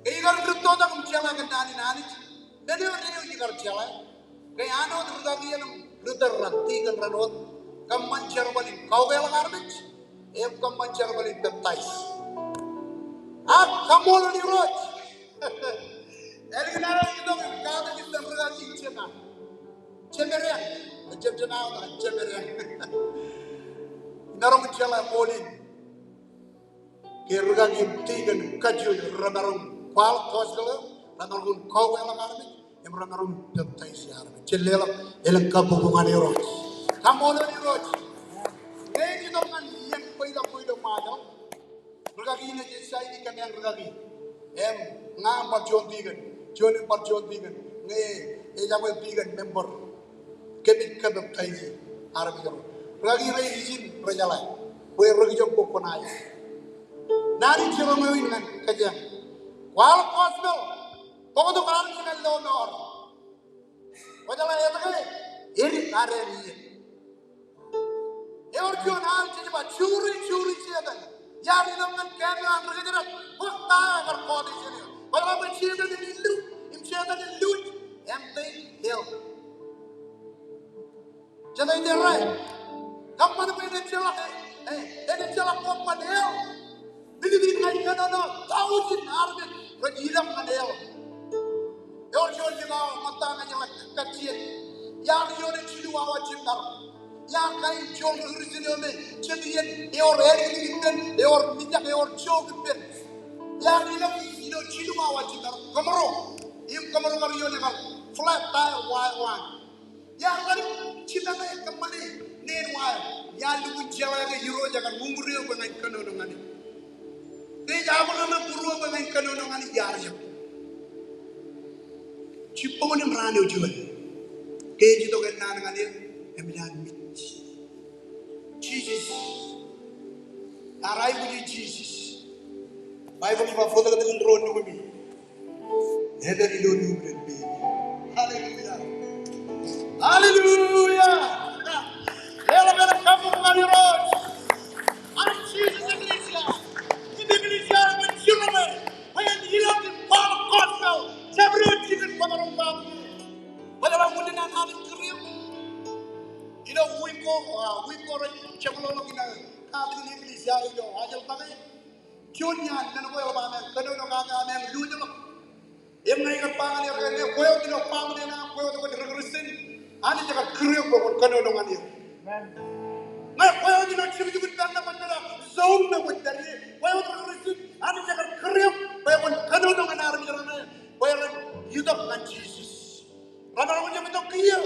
Ke ikar rūttotak im jeḷā kōn naan in Anij, men eo deḷọñ ikar jeḷā. Ke an wōt rūkaki eṇ im ri-tōl raṇ, tikōn raṇ wōt, kōṃṃan jerbal in kaukweḷọk armej im kōṃṃan jerbal in peptaij. Ak kaṃṃoolol Irooj. Ālikin aō itok im katak ippān rūkaki in Jemān. Jemedeañ. Ejjab Jemān, Jemedeañ. Imaroñ in jeḷā ṃool in ke rūkaki im tikōn kajjojo remaroñ kwaḷọk gospel eo, remaroñ kaukweḷọk armej, im remaroñ peptaij armej. Jen leḷọk elōñ kabbokbok ñan Irooj. Kaṃṃoolol Irooj. Ñe ej itok ñan iien bwilọk ko ilo Ṃajeḷ, rūkaki in ej saini kōmeañ rūkaki. Im ña im bar juon tikōn, juon im bar juon tikōn. Ñe ej aṃ tikōn member, kōmij kōpeptaiji armej ro. Rūkaki rein ijin rejeḷā bwe rekjab kōkkuṇae. Naan in jiroñ eo in ñan kōjeañ. Kwaḷọk gospel. Bōktok armej ñan lọmọọr. Kwōjeḷā etke? Edik ad ālikin iien. Ewōr juon al jej ba juri, juri Setan. Iar itok ñan kōm eo an ri kōjdat, bōk ta eo ekar kọọte jān eō. Kwōjeḷā bwe Setan en illu im Setan en luuj empty hell. Jete ej errā? Kōṃṃan bwe en ejjeḷọk, eh, en ejjeḷọk kōṃṃan hell. Minit in ña ij kōnono, thousand armej rej ilọk ñan hell. Ewōr juon likao ṃōtta ña ij kajjien. Iar ioone jilu awa jemtar. Iar kain juon ri-Kristian eo me jet iien, ewōr ālikin ippān, ewōr mijak, ewōr jook ippān. Iar ilọk ilo jilu awa jemtar. Kōmro. Im kōmro kar ioone kar flat tire wire eo an. Iar ḷak jipañ e kōṃṃane neen wire. Iar lukkuun jeḷā ke Irooj ekar uñūr eō bwe ña in kōnono ñan e. Ke ej abṇōṇō būruō bwe ña in kōnono ñan e, iar jab. Jibboñ in im raan eo juon, ke ej itok ennaan ñan eō, eṃōj an mej. Jisōs. Ear aikuji Jisōs. Baibōḷ ej ba bōktok in ruo nukumi. Etal ilo nukumi. Hallelujah. Hallelujah. Eḷap, eḷap kabbokbok ñan Irooj. An Jisōs eklejia. Im eklejia eo ej jiroñ e bwe en ilọk im kwaḷọk gospel. Jabdewōt jibwin bōktok in. Bōktok in. Bōktok in, bōktok in. Ilo wiik ko, ah, wiik ko rej jab ḷọk ilo katak in eklejia ilo Ajeḷ take. Juon iaan men ko eḷap ameañ kōnono kake, ameañ diwōjḷọk. Im ña ikar ba ñan er ke ñe kwe wōt ilo baṃle ṇe, kwe wōt kwōj ri-Kristian, Anij ekar kūr eok bwe kwōn kōnono ñan er. Ñe kwe wōt ilo jukjuk in pālle, kwōn pālle, zone ṇe kwōj pālle, kwe wōt ri-Kristian, Anij ekar kūr eok bwe kwōn kōnono ñan armej raṇe bwe ren itok ñan Jisōs. Raṇe ro jab itok kiiō.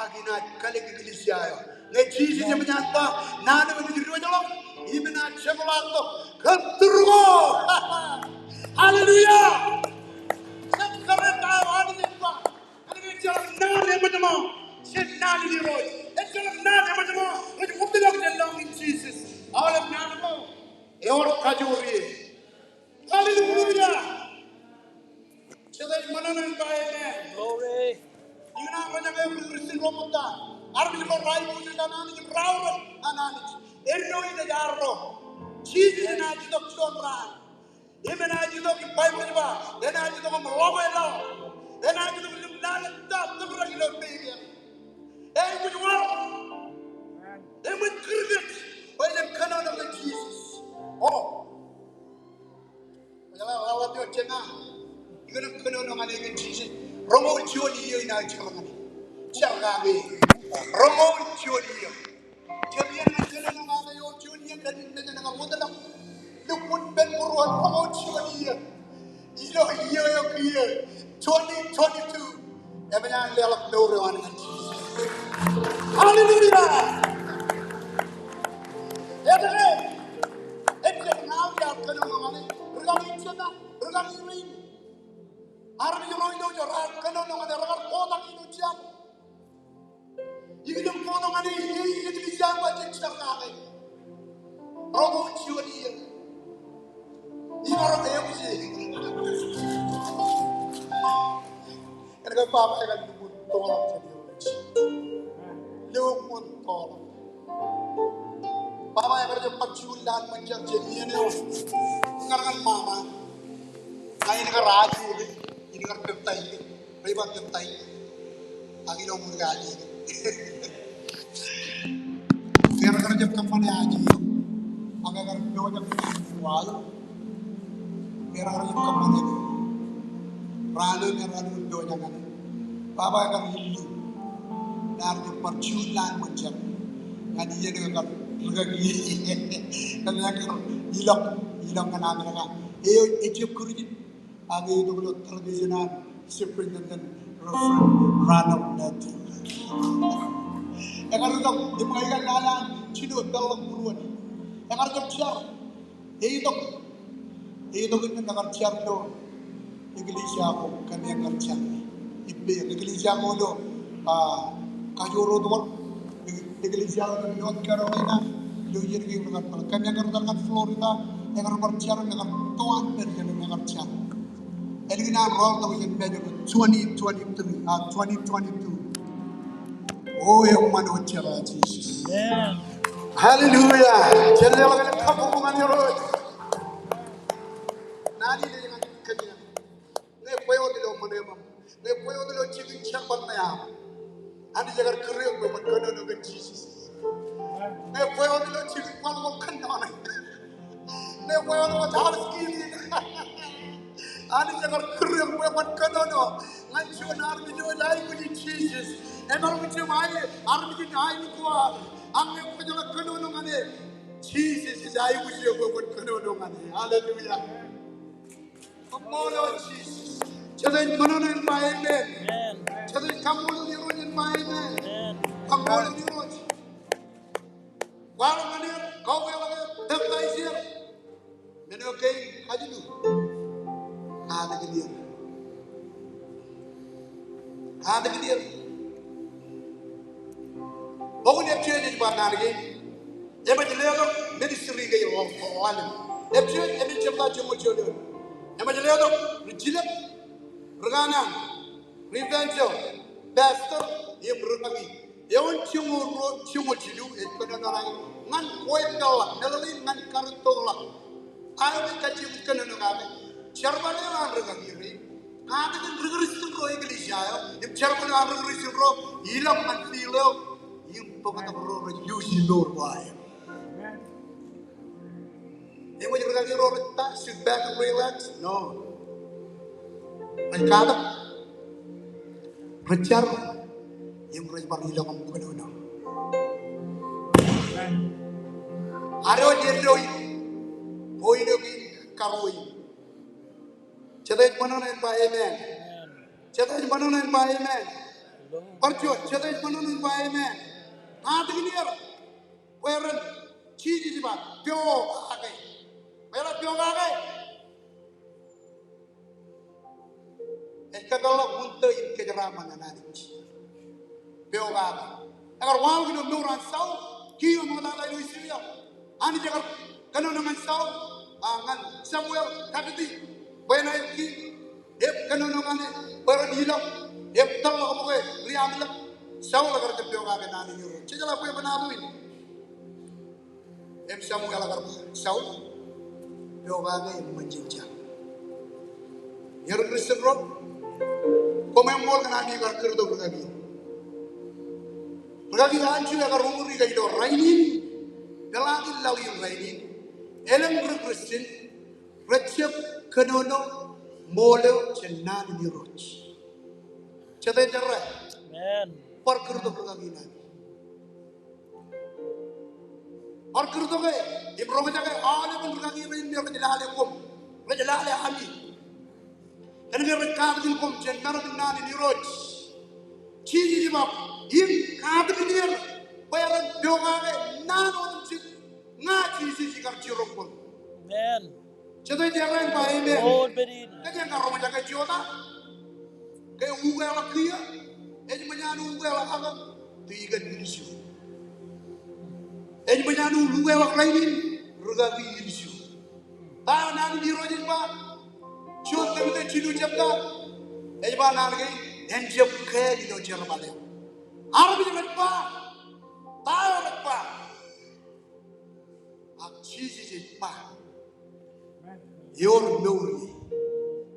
Ak inaaj kalōk eklejia eo. Ñe Jisōs eṃōj an ba, naan eo enaaj diwōjḷọk im enaaj jepḷaaktok kōn tūrko. Hallelujah. Jab kōrā ta eo Anij ej ba. Anij ejjeḷọk naan eṃōjṇọ jān naan in Irooj. Ejjeḷọk naan eṃōjṇọ rej wōtlọk jān lọñiin Jisōs. Aolep naan ko ewōr kajoor ie. Hallelujah. Jete ej ṃōṇōṇō in ba amen? Glory. Ikōṇaan rej aikuj Kristian ro ṃōtta. Armej ro rej aikuj an Anij im raorōk an Anij. Āinwōt ej arro. Jisōs enaaj itok juon raan. Im enaaj itok im Baibōḷ ej ba enaaj itok im ḷọk e laḷ. Enaaj itok im lale ta tōprak ilo peikier. Eaikuj wōr. Eṃōj kūr kōj bwe jen kōnono kōn Jisōs. O. Ejjeḷọk ḷọk wōt eo jeña. Ikōṇaan kōnono ñan e kōn Jisōs. Roñoul juon iiō inaaj jar ñan e. Jar kake. Roñoul juon iiō. Jab iien ñan kōnono ñan e eo juon iiō kōn men eṇ ñan wōtlọk. Lukkuun pen būruon roñoul juon iiō. Ilo iiō eo kiiō. Twenty twenty-two. Eṃōj an leḷọk mour eo an ñan Jisōs. Hallelujah. Etke? Ejjab ña eo iar kōnono ñan e. Rūkaki in jema, rūkaki in rein. Armej ro ilo ijo raar kōnono ñan e, rekar kotak ilo jar. Ikijjeen kotak ñan e, eklejia eo ej jar kake. Roñoul juon iiō. Imaroñ eaikuj e. Kōnke baba ekar lukkuun tọọrḷọk jān Irooj. Lukkuun tọọrḷọk. Baba ekar jab bar juon lowaan ṃōn jar jān iien eo. Kar ñan mama. Ña in kar aje eok. In kar peptaij eok. Rej ba peptaij. Ak ilo ṃōn ke aje eok. Ke rekar jab kōṃṃane aje eok. Ak ekar pojak ilo waḷọk. Ke rekar jab kōṃṃane. Raan eo me raar lukkuun pojak ñan e. Baba ekar illu. Raar jab bar juon lowaan ṃōn jar. Ñan iien eo ekar rūkaki. Ñan ekar ilọk. Ilọk ñan Amerika. Eo ejjab Kūrjin. Ak eitok ilo tradition an Superintendent Reverend Ronald Matthew. Ekar itok im ej kar lale an jino peḷḷọk būruon. Ekar jab jar. Eitok. Eitok innām ekar jar ilo eklejia ko kōn ekar jar. Ippān eklejia ko ilo, ah, Kajoor Otukor. Eklejia eo ilo North Carolina, ilo iien kein rej kar bar, kōn ekar jar ñan Florida, ekar bar jar, ekar tuwaan pād jān ekar jar. Ālikin an rọọltok jān Mej twenty twenty-three, ah, twenty twenty-two. O eṃṃan eo jeḷā Jisōs. Amen. Hallelujah. Jen leḷọk kōn kabbokbok ñan Irooj. Naan in ej ñan kōj. Ñe kwe wōt ilo ṃōṇōṇō eo aṃ. Ñe kwe wōt ilo jikin jerbal ṇe aṃ. Anij ekar kūr eok bwe kwōn kōnono kōn Jisōs. Ñe kwe wōt ilo jikin kwaḷọk kōnono. Ñe kwe wōt ilo jikin. Anij ekar kūr eok bwe kwōn kōnono ñan juon armej eo ej aikuji Jisōs. Emaroñ jab aikuj armej in aikuj. Ak ñe kwōjeḷā kōnono ñan e, Jisōs ej aikuj eok bwe kwōn kōnono ñan e. Hallelujah. Kaṃṃoolol Jisōs. Jete ej ṃōṇōṇō in ba amen? Amen. Jete ej kaṃṃoolol Irooj in ba amen? Amen. Kaṃṃoolol Irooj. Kwaḷọk ñan er, kaukweḷọk er, peptaij er. Men eo kein kajilu. Katakin er. Katakin er. Bok in Epesōs ej ba naan kein. Eṃōj letok ministry kein ḷalem. Epesōs, Epesōs jebta joñoul juon eoon. Eṃōj letok ri jilōk, ri kanaan, ri evangelist, pastor, im ri kaki. Eoon joñoul ruo, joñoul jilu, ej kōnono ñan kwe peḷḷọk, meḷeḷein ñan karūttoḷọk. Aolep kajjien kōnono kake. Jerbal eo an ri kaki rein. Katakin ri Kristian ro eklejia eo. Im jerbal eo an ri Kristian ro. Ilọk ñan field eo. Im bōktok ro rej luuji mour ko aer. Eṃōj ri kaki ro rej ta, sit back and relax. No. Rej katak. Rej jar. Im rej bar ilọk im kōnono. Ad wōj eddo in. Eo ilo kein karuo in. Jete ej ṃōṇōṇō in ba amen? Jete ej ṃōṇōṇō in ba amen? Bar juon, jete ej ṃōṇōṇō in ba amen? Katakin er. Bwe ren, Jisōs ej ba, pokake. Bwe ren pokake. Ej kōpeḷḷọk wūntō in kōjeraaṃṃan an Anij. Pokake. Ekar waḷọk ilo mour an Saul, kiiō ṃoktata ilo Israel. Anij ekar kōnono ñan Saul, a, ñan Samuel, David, bwe en aer kiiñ, im kōnono ñan e, bwe ren ilọk, im tōllọk bwe ren amlōk. Saul ekar jab pokake naan in Irooj. Jejeḷā bwe bōtaab in. Im Samuel ekar ba, Saul, pokake im ṃōn jān jañ. Iar Kristian ro, koṃ eṃṃool kōn ami kar kūrtok rūkaki. Rūkaki eo an Ju ekar uñūri ke ilo rainin, peḷaakin laḷ in rainin, elōñ ri Kristian rej jab kōnono ṃool eo jān naan in Irooj. Jete jerā? Amen. Bar kūrtok rūkaki in ami. Bar kūrtok e, im roñjake aolepān rūkaki rein me rej lale koṃ, rej lale ami. Kōnke rej katakin koṃ jān maroñ in naan in Irooj. Jisōs ej ba, im katakin er, bwe ren pokake naan otemjej, ña Jisōs ikar jiroñ koṃ. Amen. Jete ej errā in ba amen? Amen. Kōjeañ kar roñjake jota. Ke ukeḷọk kiiō, ej ṃōj an ukeḷọk ak, tikōn ilju. Ej ṃōj an ukeḷọk rainin, rūkaki ilju. Ta eo naan in Irooj ej ba? Juon Timote jilu jebta, ej ba naan kein, en jab kāāl ilo jerbal eo. Armej rej ba, ta eo rej ba? Ak Jisōs ej ba, ewōr mour ie,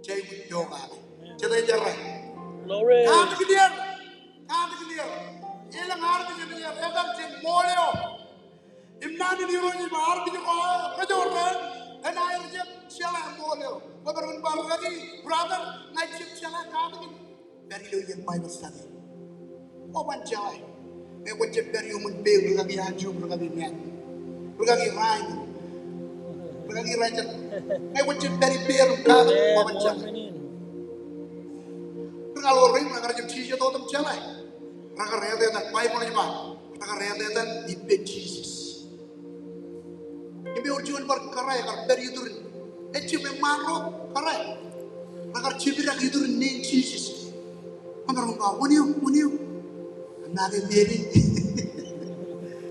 jej aikuj pokake. Jete ej errā? Glory. Katakin er, katakin er. Elōñ armej enaaj etal jān ṃool eo. Im naan in Irooj ej ba armej ko rej jorrāān, kōn aer jab jeḷā ṃool eo. Kwōmaroñ in ba rūkaki, brother, ña ij jab jeḷā, katakin. Pād ilo iien Bible study. Kwō ban jeḷā. Ñe kwōj jab pād iuṃwin pein rūkaki Anju, rūkaki Matt, rūkaki Ryan, rūkaki Rachel. Ñe kwōj jab pād ippāer im katakin, kwō ban jeḷā. Ri kaḷoor rein rekar jab jijet otem jeḷā. Rekar etetal, Baibōḷ ej ba, rekar etetal ippān Jisōs. Im ewōr juon bar kōrā ekar pād iturin. Ejjab eṃṃaan ro kōrā. Rekar jibdek iturin neen Jisōs. Kwōmaroñ ba, wōn eo, wōn eo? Kōn make Meri.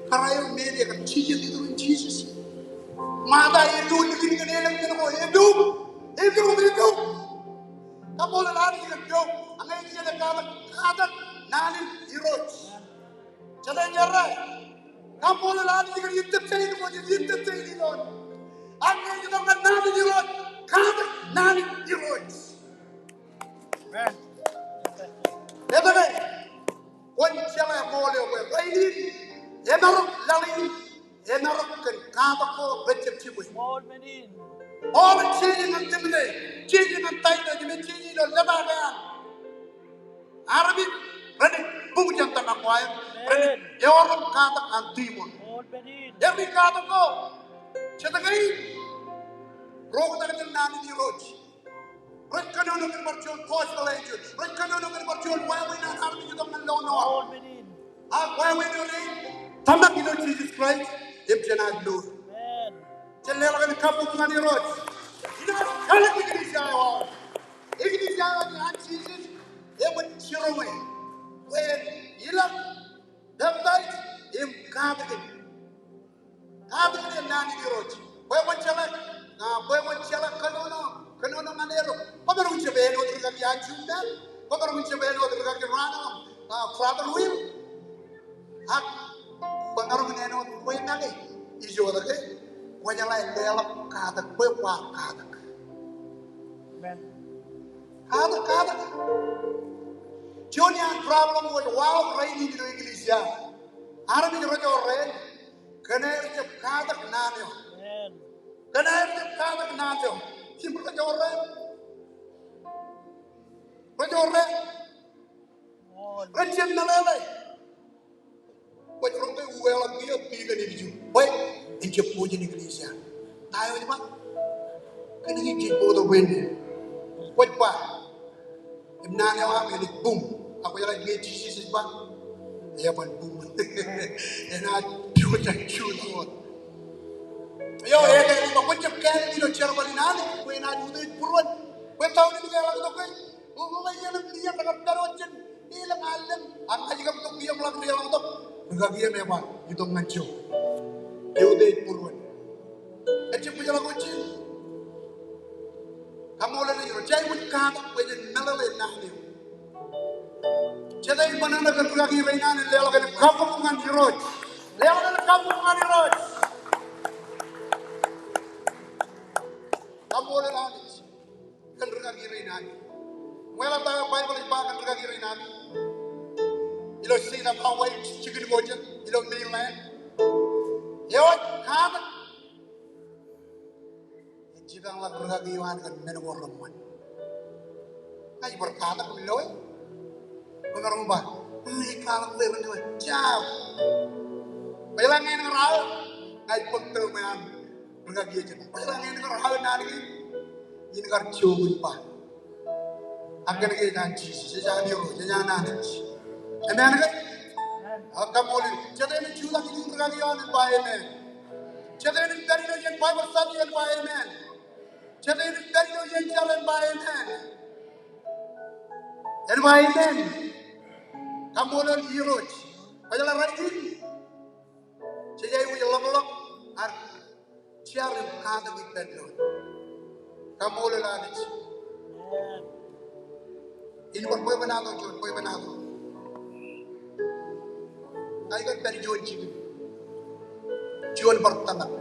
Kōrā eo Meri ekar jijet iturin Jisōs. Mata eto likin kōn elōñ men ko, eto, eto, eto. Kaṃṃoolol Anij kōn eto. Ak ñe ej jelōt katak, katak naan in Irooj. Jete ej errā? Kaṃṃoolol Anij kōn entertain ko jej entertain ilo. Ak ñe ej itok ñan naan in Irooj, katak naan in Irooj. Amen. Etke? Kwōn jeḷā ṃool eo bwe rainin, emarok laḷ in, emarok kōn katak ko rej jab jibwe. Amen. Paul ej jeje ñan Timote, jeje ñan Taitōs, im jeje ilo lōta eo an. Armej renaaj buñ jān tōmak ko aer, renaaj eoḷọk katak an tiṃoṇ. Eri katak ko, jete kein? Ro oktak jān naan in Irooj. Rej kōnono kōn bar juon gospel eo. Rej kōnono kōn bar juon wāween an armej itok ñan lọñlọñ. Ak wāween eo rej tōmak ilo Jisōs Kraist im jān aer mour. Jen leḷọk in kabbokbok ñan Irooj. Ilo kalōk eklejia eo aō. Eklejia eo an Jisōs eṃōj jiroñ e. Bwe en ilọk, peptaij im katakin. Katakin naan in Irooj. Bwe kwōn jeḷā, a, bwe kwōn jeḷā kōnono, kōnono ñan eddo. Kwōmaroñ jab āinwōt rūkaki Anju im Matt. Kwōmaroñ jab āinwōt rūkaki Ryan im, a, brother Will. Ak kwōmaroñ āinwōt kwe make. Ijo etke? Kwōjeḷā leḷọk katak, bwe kwaar katak. Amen. Katak, katak. Juon iaan problem eo ej waḷọk rainin ilo eklejia. Armej rej jorrāān. Kōn aer jab katak naan eo. Amen. Kōn aer jab katak naan eo. Im rej jorrāān. Rej jorrāān. Amen. Rej jab meḷeḷe. Kwōj roñ ke ukeḷọk kiiō, tikōn ilju. Bwe en jab pojak in eklejia. Eo ej ba, kōnke jej bōktok bwe en, kwōj ba, im naan eo aṃ enaaj bum. Ak kwōjeḷā ke Jisōs ej ba, eban bum. Enaaj piotak juon wōt. Eo, eo, eo, kwōn jab kāālōt ilo jerbal in Anij bwe enaaj utiej būruon. Bwe tōre in ke eḷak tok ke, ḷōḷḷā iien im iien rekar pād wōt jān elōñ allōñ, ak ña ij kab tok kiiō im ḷak deḷọñ tok, rūkaki eo ej ba, itok ñan Job. Eutiej būruon. Ejjab kwōjeḷā ko jen. Kaṃṃoolol Irooj, jej aikuj katak bwe jen meḷeḷe naan eo. Jete ej ṃōṇōṇō kōn rūkaki rein an, leḷọk elōñ kabbokbok ñan Irooj. Leḷọk elōñ kabbokbok ñan Irooj. Kaṃṃoolol Anij kōn rūkaki rein an. Eḷap ta Baibōḷ ej ba kōn rūkaki rein an ilo state of Hawaii, jikin ko jet ilo mainland. Eo ej katak, ej jipañḷọk rūkaki eo an kōn men ko reṃṃan. Ña ij bar katak im loe. Kwōmaroñ ba, ej kwaḷọk ḷe ren eo jab. Kwōjeḷā ñe en kar aō, ña ij bōk tōre eo an. Rūkaki eo ej ba, kwōjeḷā ñe en kar aō naan kein, in kar jook in ba, ak kōnke ej an Jisōs, ej an Irooj, ej an Anij. Amen ke? Ak kaṃṃoolol. Jete enaaj jutak ilo rūkaki eo an en ba amen. Jete enaaj pād ilo jen Baibōḷ study en ba amen. Jete enaaj pād ilo jen jar en ba amen. En ba amen. Kaṃṃoolol Irooj. Kwōjeḷā rainin, jej aikuj ḷapḷọk ad jar im katak ippān doon. Kaṃṃoolol Anij. Ij bar bwebwenato juon, bwebwenato. Ña ikar pād juon jikin. Juon bar tōmak.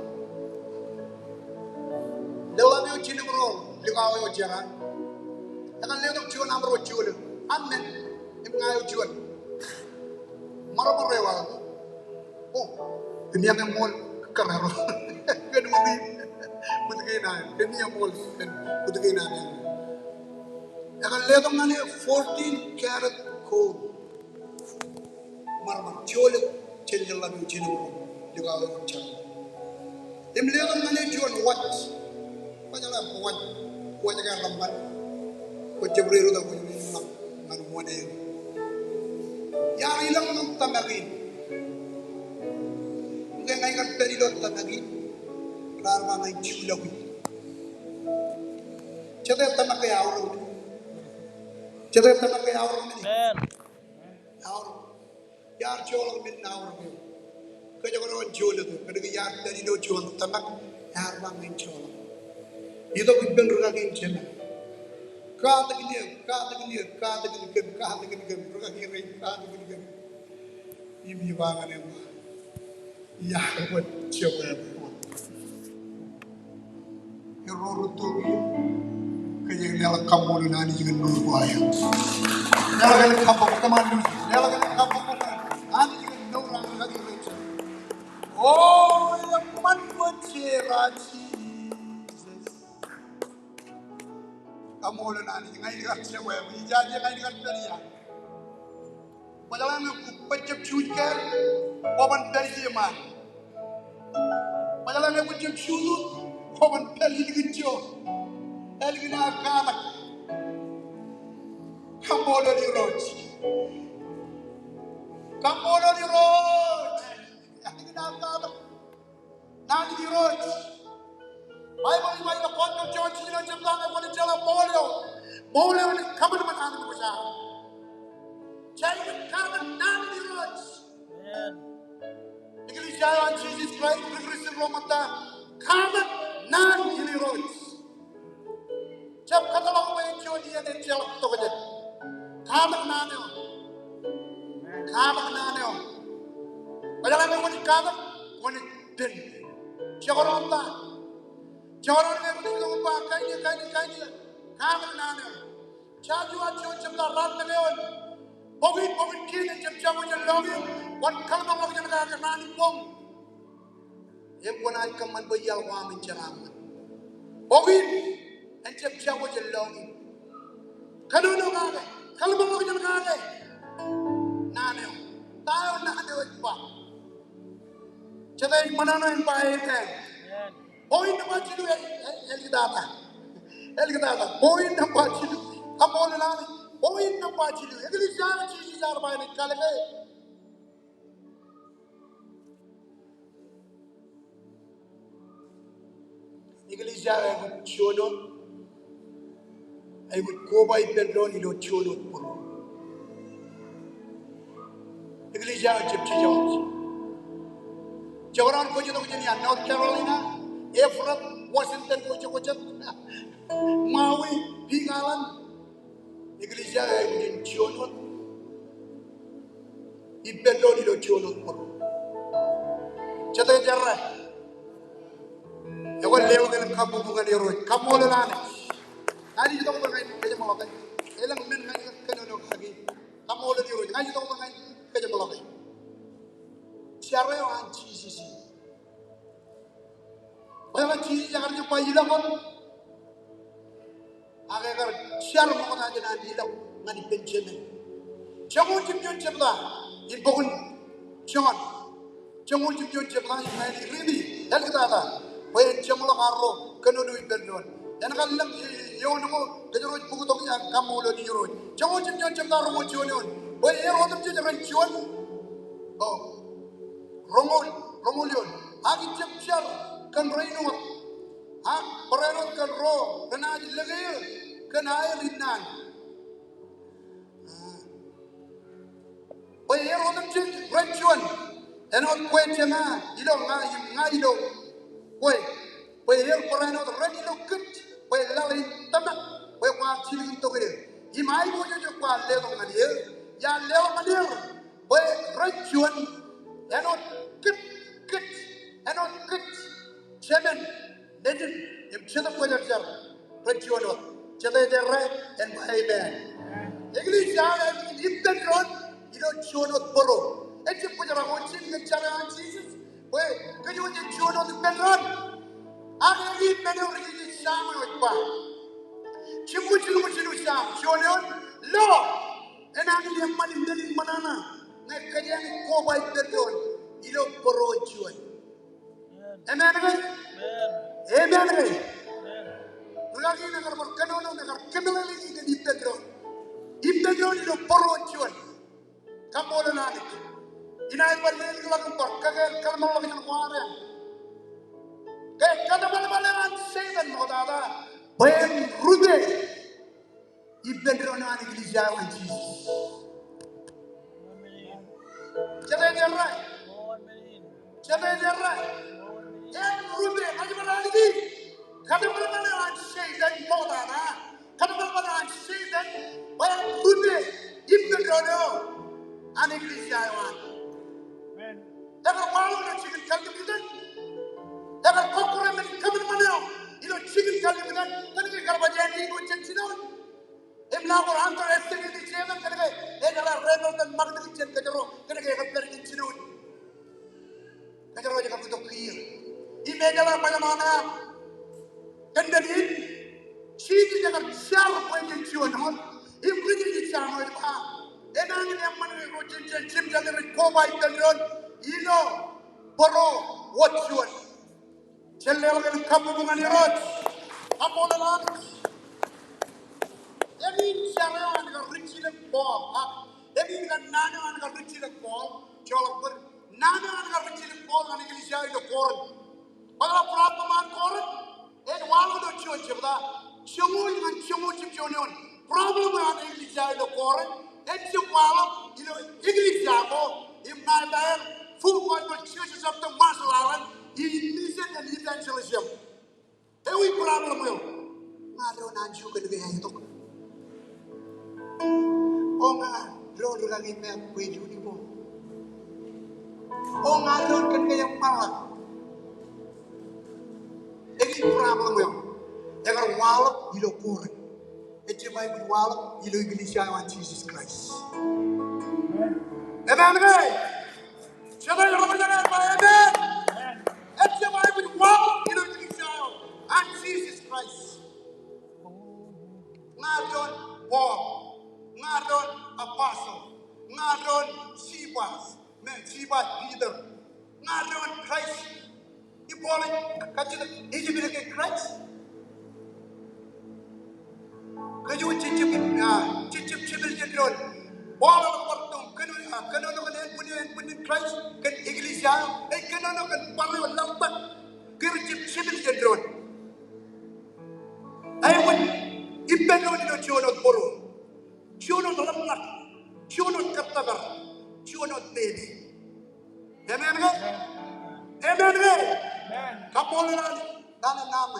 Leḷḷap eo jilkinḷọk likao eo jerā. Ekar letok juon aṃro jolō. Amen. Im ña eo juon. Ṃōrṃōr eo aō. O, kōn iiō eṃṃool kōrā ro. Kōn utiej, utiej kein an, kōn iiō eṃṃool, kōn utiej kein an. Ekar letok ñan e fourteen karat gold. Ṃōrṃōr, jolō jān leḷḷap eo jilkinḷọk likao eo jerā. Im letok ñan e juon watch. Kwōjeḷā watch, watch ko reṃṃan. Kwōj jab ri-rūtto, kwōj ri-rūtto ñan wōn eo. Iar ilọk ñan tōmak in. Ñe ña ikar pād ilo tōmak in, raar ba ña in juḷọki. Jete tōmak ke aorōk? Jete tōmak ke aorōk men? Amen. Aorōk. Iar joḷọk men aorōk eo. Kōjekdọọn jolōt eo. Kōnke iar pād ilo juon tōmak, ear ba ña in joḷọk. Itok ippān rūkaki in jemed. Katakin eō, katakin eō, katakin kōm, katakin kōm, rūkaki rein, katakin kōm. Im ij ba ñan eok, iar wōt jebwābwe wōt. Erro rūtto kiiō, kōjeañ leḷọk kaṃṃoolol Anij kōn mour ko aer. Leḷọk elōñ kabbokbok, come on, Lucy. Leḷọk elōñ kabbokbok ñan Anij kōn mour an rūkaki rein. O, eṃṃan bwe jera Jisōs. Kaṃṃoolol Anij, ña in kar jebwābwe, ijaje ña in kar pād ia. Kwōjeḷā ñe kwōj jab juuj kāāl, kwōban pād ijemān. Kwōjeḷā ñe kwōj jab juuj, kwōban pād ilikin jo. Ālikin aō katak. Kaṃṃoolol Irooj. Kaṃṃoolol Irooj. Ālikin aō katak. Naan in Irooj. Baibōḷ ej ba ilo Gospel John jiljino jebta ñe kwōnaaj jeḷā ṃool eo, ṃool eo enaaj kōṃanṃan Anij kwōj aō. Jej aikuj katak naan in Irooj. Amen. Eklejia eo an Jisōs Kraist ri Kūrjin ro ṃōtta, katak naan in Irooj. Jab kōtḷọk bwe juon iien ejjeḷọk tokjān. Katak naan eo. Katak naan eo. Kwōjeḷā ke kwōnaaj katak, kwōnaaj pen. Jekdọọn ta. Jekdọọn ke kwōnaaj itok im ba kain eo, kain eo, kain eo. Katak naan eo. Joshua juon jebta ruatimjuon eoon. Bok in, bok in kien ejjab jako jān lọñiō, kwōn kōḷmānḷọkjeṇ kake raan in boñ. Im kwōnaaj kōṃṃan bwe iaḷ ko aṃ en jeraaṃṃan. Bok in ejjab jako jān lọñiō. Kōnono kake, kōḷmānḷọkjeṇ kake. Naan eo. Ta eo naan eo ej ba? Jete ej ṃōṇōṇō en ba amen. Point nōṃba jilu, āliktata. Āliktata. Point nōṃba jilu. Kaṃṃoolol Anij. Point nōṃba jilu. Eklejia eo Jisōs ear ba en kalōke. Eklejia eo aikuj juon wōt, aikuj koba ippān doon ilo juon wōt bōro. Eklejia eo jab jejjet. Jekdọọn kwōj itok jān ia, North Carolina, Everett, Washington, kwōj jab, kwōj jab, Maui, Big Island. Eklejia eo aikuj juon wōt ippān doon ilo juon wōt bōro. Jete jerā. Ekwe leḷọk elōñ kabbokbok ñan Irooj. Kaṃṃoolol Anij. Ña ij itok bwe ña in kōjeṃḷọke. Elōñ men ña ij kōnono kaki. Kaṃṃoolol Irooj. Ña ij itok bwe ña in kōjeṃḷọke. Jar eo an Jisōs in. Bwe Jisōs ekar jab ba ilọk wōt, ak ekar jar ṃokta jān an ilọk ñan ippān Jemān. Joñoul jimjuon jebta in bok in Jon. Joñoul jimjuon jebta in ña ij riiti, āliktata, bwe en jeṃḷọk arro kōnono ippān doon. Enaaj lōñ, e, e, eoon ko kōjro ej bōktok im kaṃṃoolol Irooj. Joñoul jimjuon jebta roñoul juon eoon. Bwe er otemjej ren juon. O. Roñoul, roñoul eoon. Ak ij jab jar kōn rein wōt, ak barāinwōt kōn ro renaaj lōke er kōn aer innaan. Bwe er otemjej ren juon, āinwōt kwe Jema ilo ña im ña ilo kwe. Bwe er barāinwōt ren ilo kōj, bwe laḷ in tōmak, bwe kwaar jilkintok er. Im aiboojoj eo kwaar letok ñan er, iar leḷọk ñan er. Bwe ren juon, āinwōt kōj, kōj, āinwōt kōj, Jemān, Nejin, im Jetōb Kwōjarjar, ren juon wōt. Jete ej errā, en ba amen. Eklejia eo ej ippān doon ilo juon wōt bōro. Ejjab kwōjarjar, kwōj jilkintok jar eo an Jisōs. Bwe kōj wōj juon wōt ippān doon. Ak eñin men eo ri-, ri-, Sam eo ej ba. Jibukwi jilñuul jilu Sam, juon eoon, lo, enañin eṃṃan in men in ṃōṇōṇō ñe kōjeañ koba ippān doon ilo bōro juon. Amen ke? Amen ke? Rūkaki in ekar bar kōnono im ekar kōmeḷeḷeiki kōn ippān doon. Ippān doon ilo bōro juon. Kaṃṃoolol Anij. Inaaj bar lelōñḷọk im bar kakāāl kōḷmānḷọkjeṇ ko ad. Ke kōtmālmāl eo an Setan ṃoktata bwe en rupe ippān doon eo an eklejia eo an Jisōs. Jete ej errā. Jete ej errā. En rupe, ej bar ālij. Kōtmālmāl eo an Setan ṃoktata. Kōtmālmāl eo an Setan bwe en rupe ippān doon eo an eklejia eo an. Ekar waḷọk ilo jikin kallimjitōk. Ekar kọkkure men in kōṃanṃan eo ilo jikin kallimjitōk. Kōnke kar baj āindein wōt jān jinoin. Im nabōr underestimate Setan kōnke ejeḷā rebel in ṃakūtkūt jān kōjro kōnke ekar pād jān jinoin. Kōjro ej kab itok kiiō. Im ejeḷā bajjek eo an. Kōn men in, Jisōs ekar jar bwe jen juon wōt. Im ri-, ri-, ri-, jar eo ej ba, enañin eṃṃan ro jen, jen jemjeḷ rej koba ippān doon ilo bōro wōt juon. Jen leḷọk elōñ kabbokbok ñan Irooj. Kaṃṃoolol Anij. Eñin jar eo an kar rijjilōk Paul, a? Eñin kar naan eo an kar rijjilōk Paul, joḷọk bōd. Naan eo an kar rijjilōk Paul ñan eklejia eo ilo Korint. Bwe problem eo an Korint, ej waḷọk ilo juon jebta, joñoul ñan joñoul jimjuon eoon. Problem eo an eklejia eo ilo Korint, ejjab waḷọk ilo eklejia ko, im ña ij ba er, Full Gospel Churches of the Marshall Islands, in mission and evangelism. Ewi problem eo? Ña doon anjọ kōnke eaetok. O ña doon rūkaki im āt bwe ej uniform. O ña doon kōnke eṃṃanḷọk. Ewi problem eo? Ekar waḷọk ilo Korint. Ejjab aikuj waḷọk ilo eklejia eo an Jisōs Kraist. Amen ke? Jete ej ḷapḷọk jān aer ba amen? Ejjab aikuj waḷọk ilo eklejia eo an Jisōs Kraist. Ña doon Paul. Ña doon apostle. Ña doon Cephas. Men Cephas Peter. Ña doon Kraist. Im Paul ej kajjitōk ejepel ke Kraist. Kōj jejjab, ah, jejjab jepel jān doon. Paul eḷap bar tok kōnono, ah, kōnono kōn ānbwinniō, ānbwinnin Kraist, kōn eklejia, ej kōnono kōn bar eo laḷtak. Kōj jejjab jepel jān doon. Āinwōt ippān doon ilo juon wōt bōro. Juon wōt ḷōmṇak. Juon wōt kōttōpar. Juon wōt pepe. Amen ke? Amen ke? Amen. Kaṃṃoolol Anij. Naan, naan,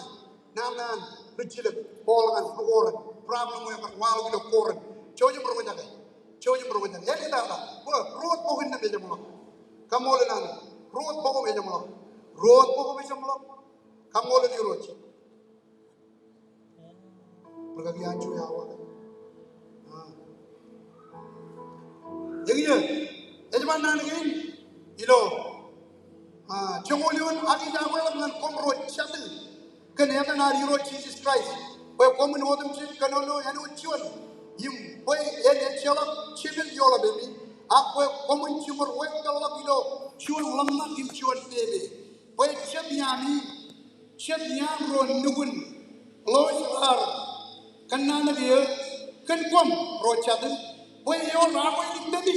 naan, naan rijjilōk Paul ñan ri Korint. Problem eo ekar waḷọk ilo Korint. Jouj im roñjake. Jouj im roñjake. Etitata. Bwe, ruo wōt bok innām ejeṃḷọk. Kaṃṃoolol Anij. Ruo wōt bok im ejeṃḷọk. Ruo wōt bok im ejeṃḷọk. Kaṃṃoolol Irooj. Rikaki an juon awa. Ah. Eñin, ej ba naan kein ilo, ah, joñoul eoon, ak ij akweḷap ñan koṃ ro jatū kōn etan ad Irooj Jisōs Kraist, bwe koṃwin otemjej kōnono āinwōt juon, im bwe en ejjeḷọk jepel ioḷapemi, ak bwe koṃwin jiṃor wōt peḷḷọk ilo juon ḷōmṇak im juon pepe. Bwe jet iaami, jet iaan ro nukun Lois ear kōnnaan eō kōn koṃ ro jatū, bwe ewōr akwe ippemi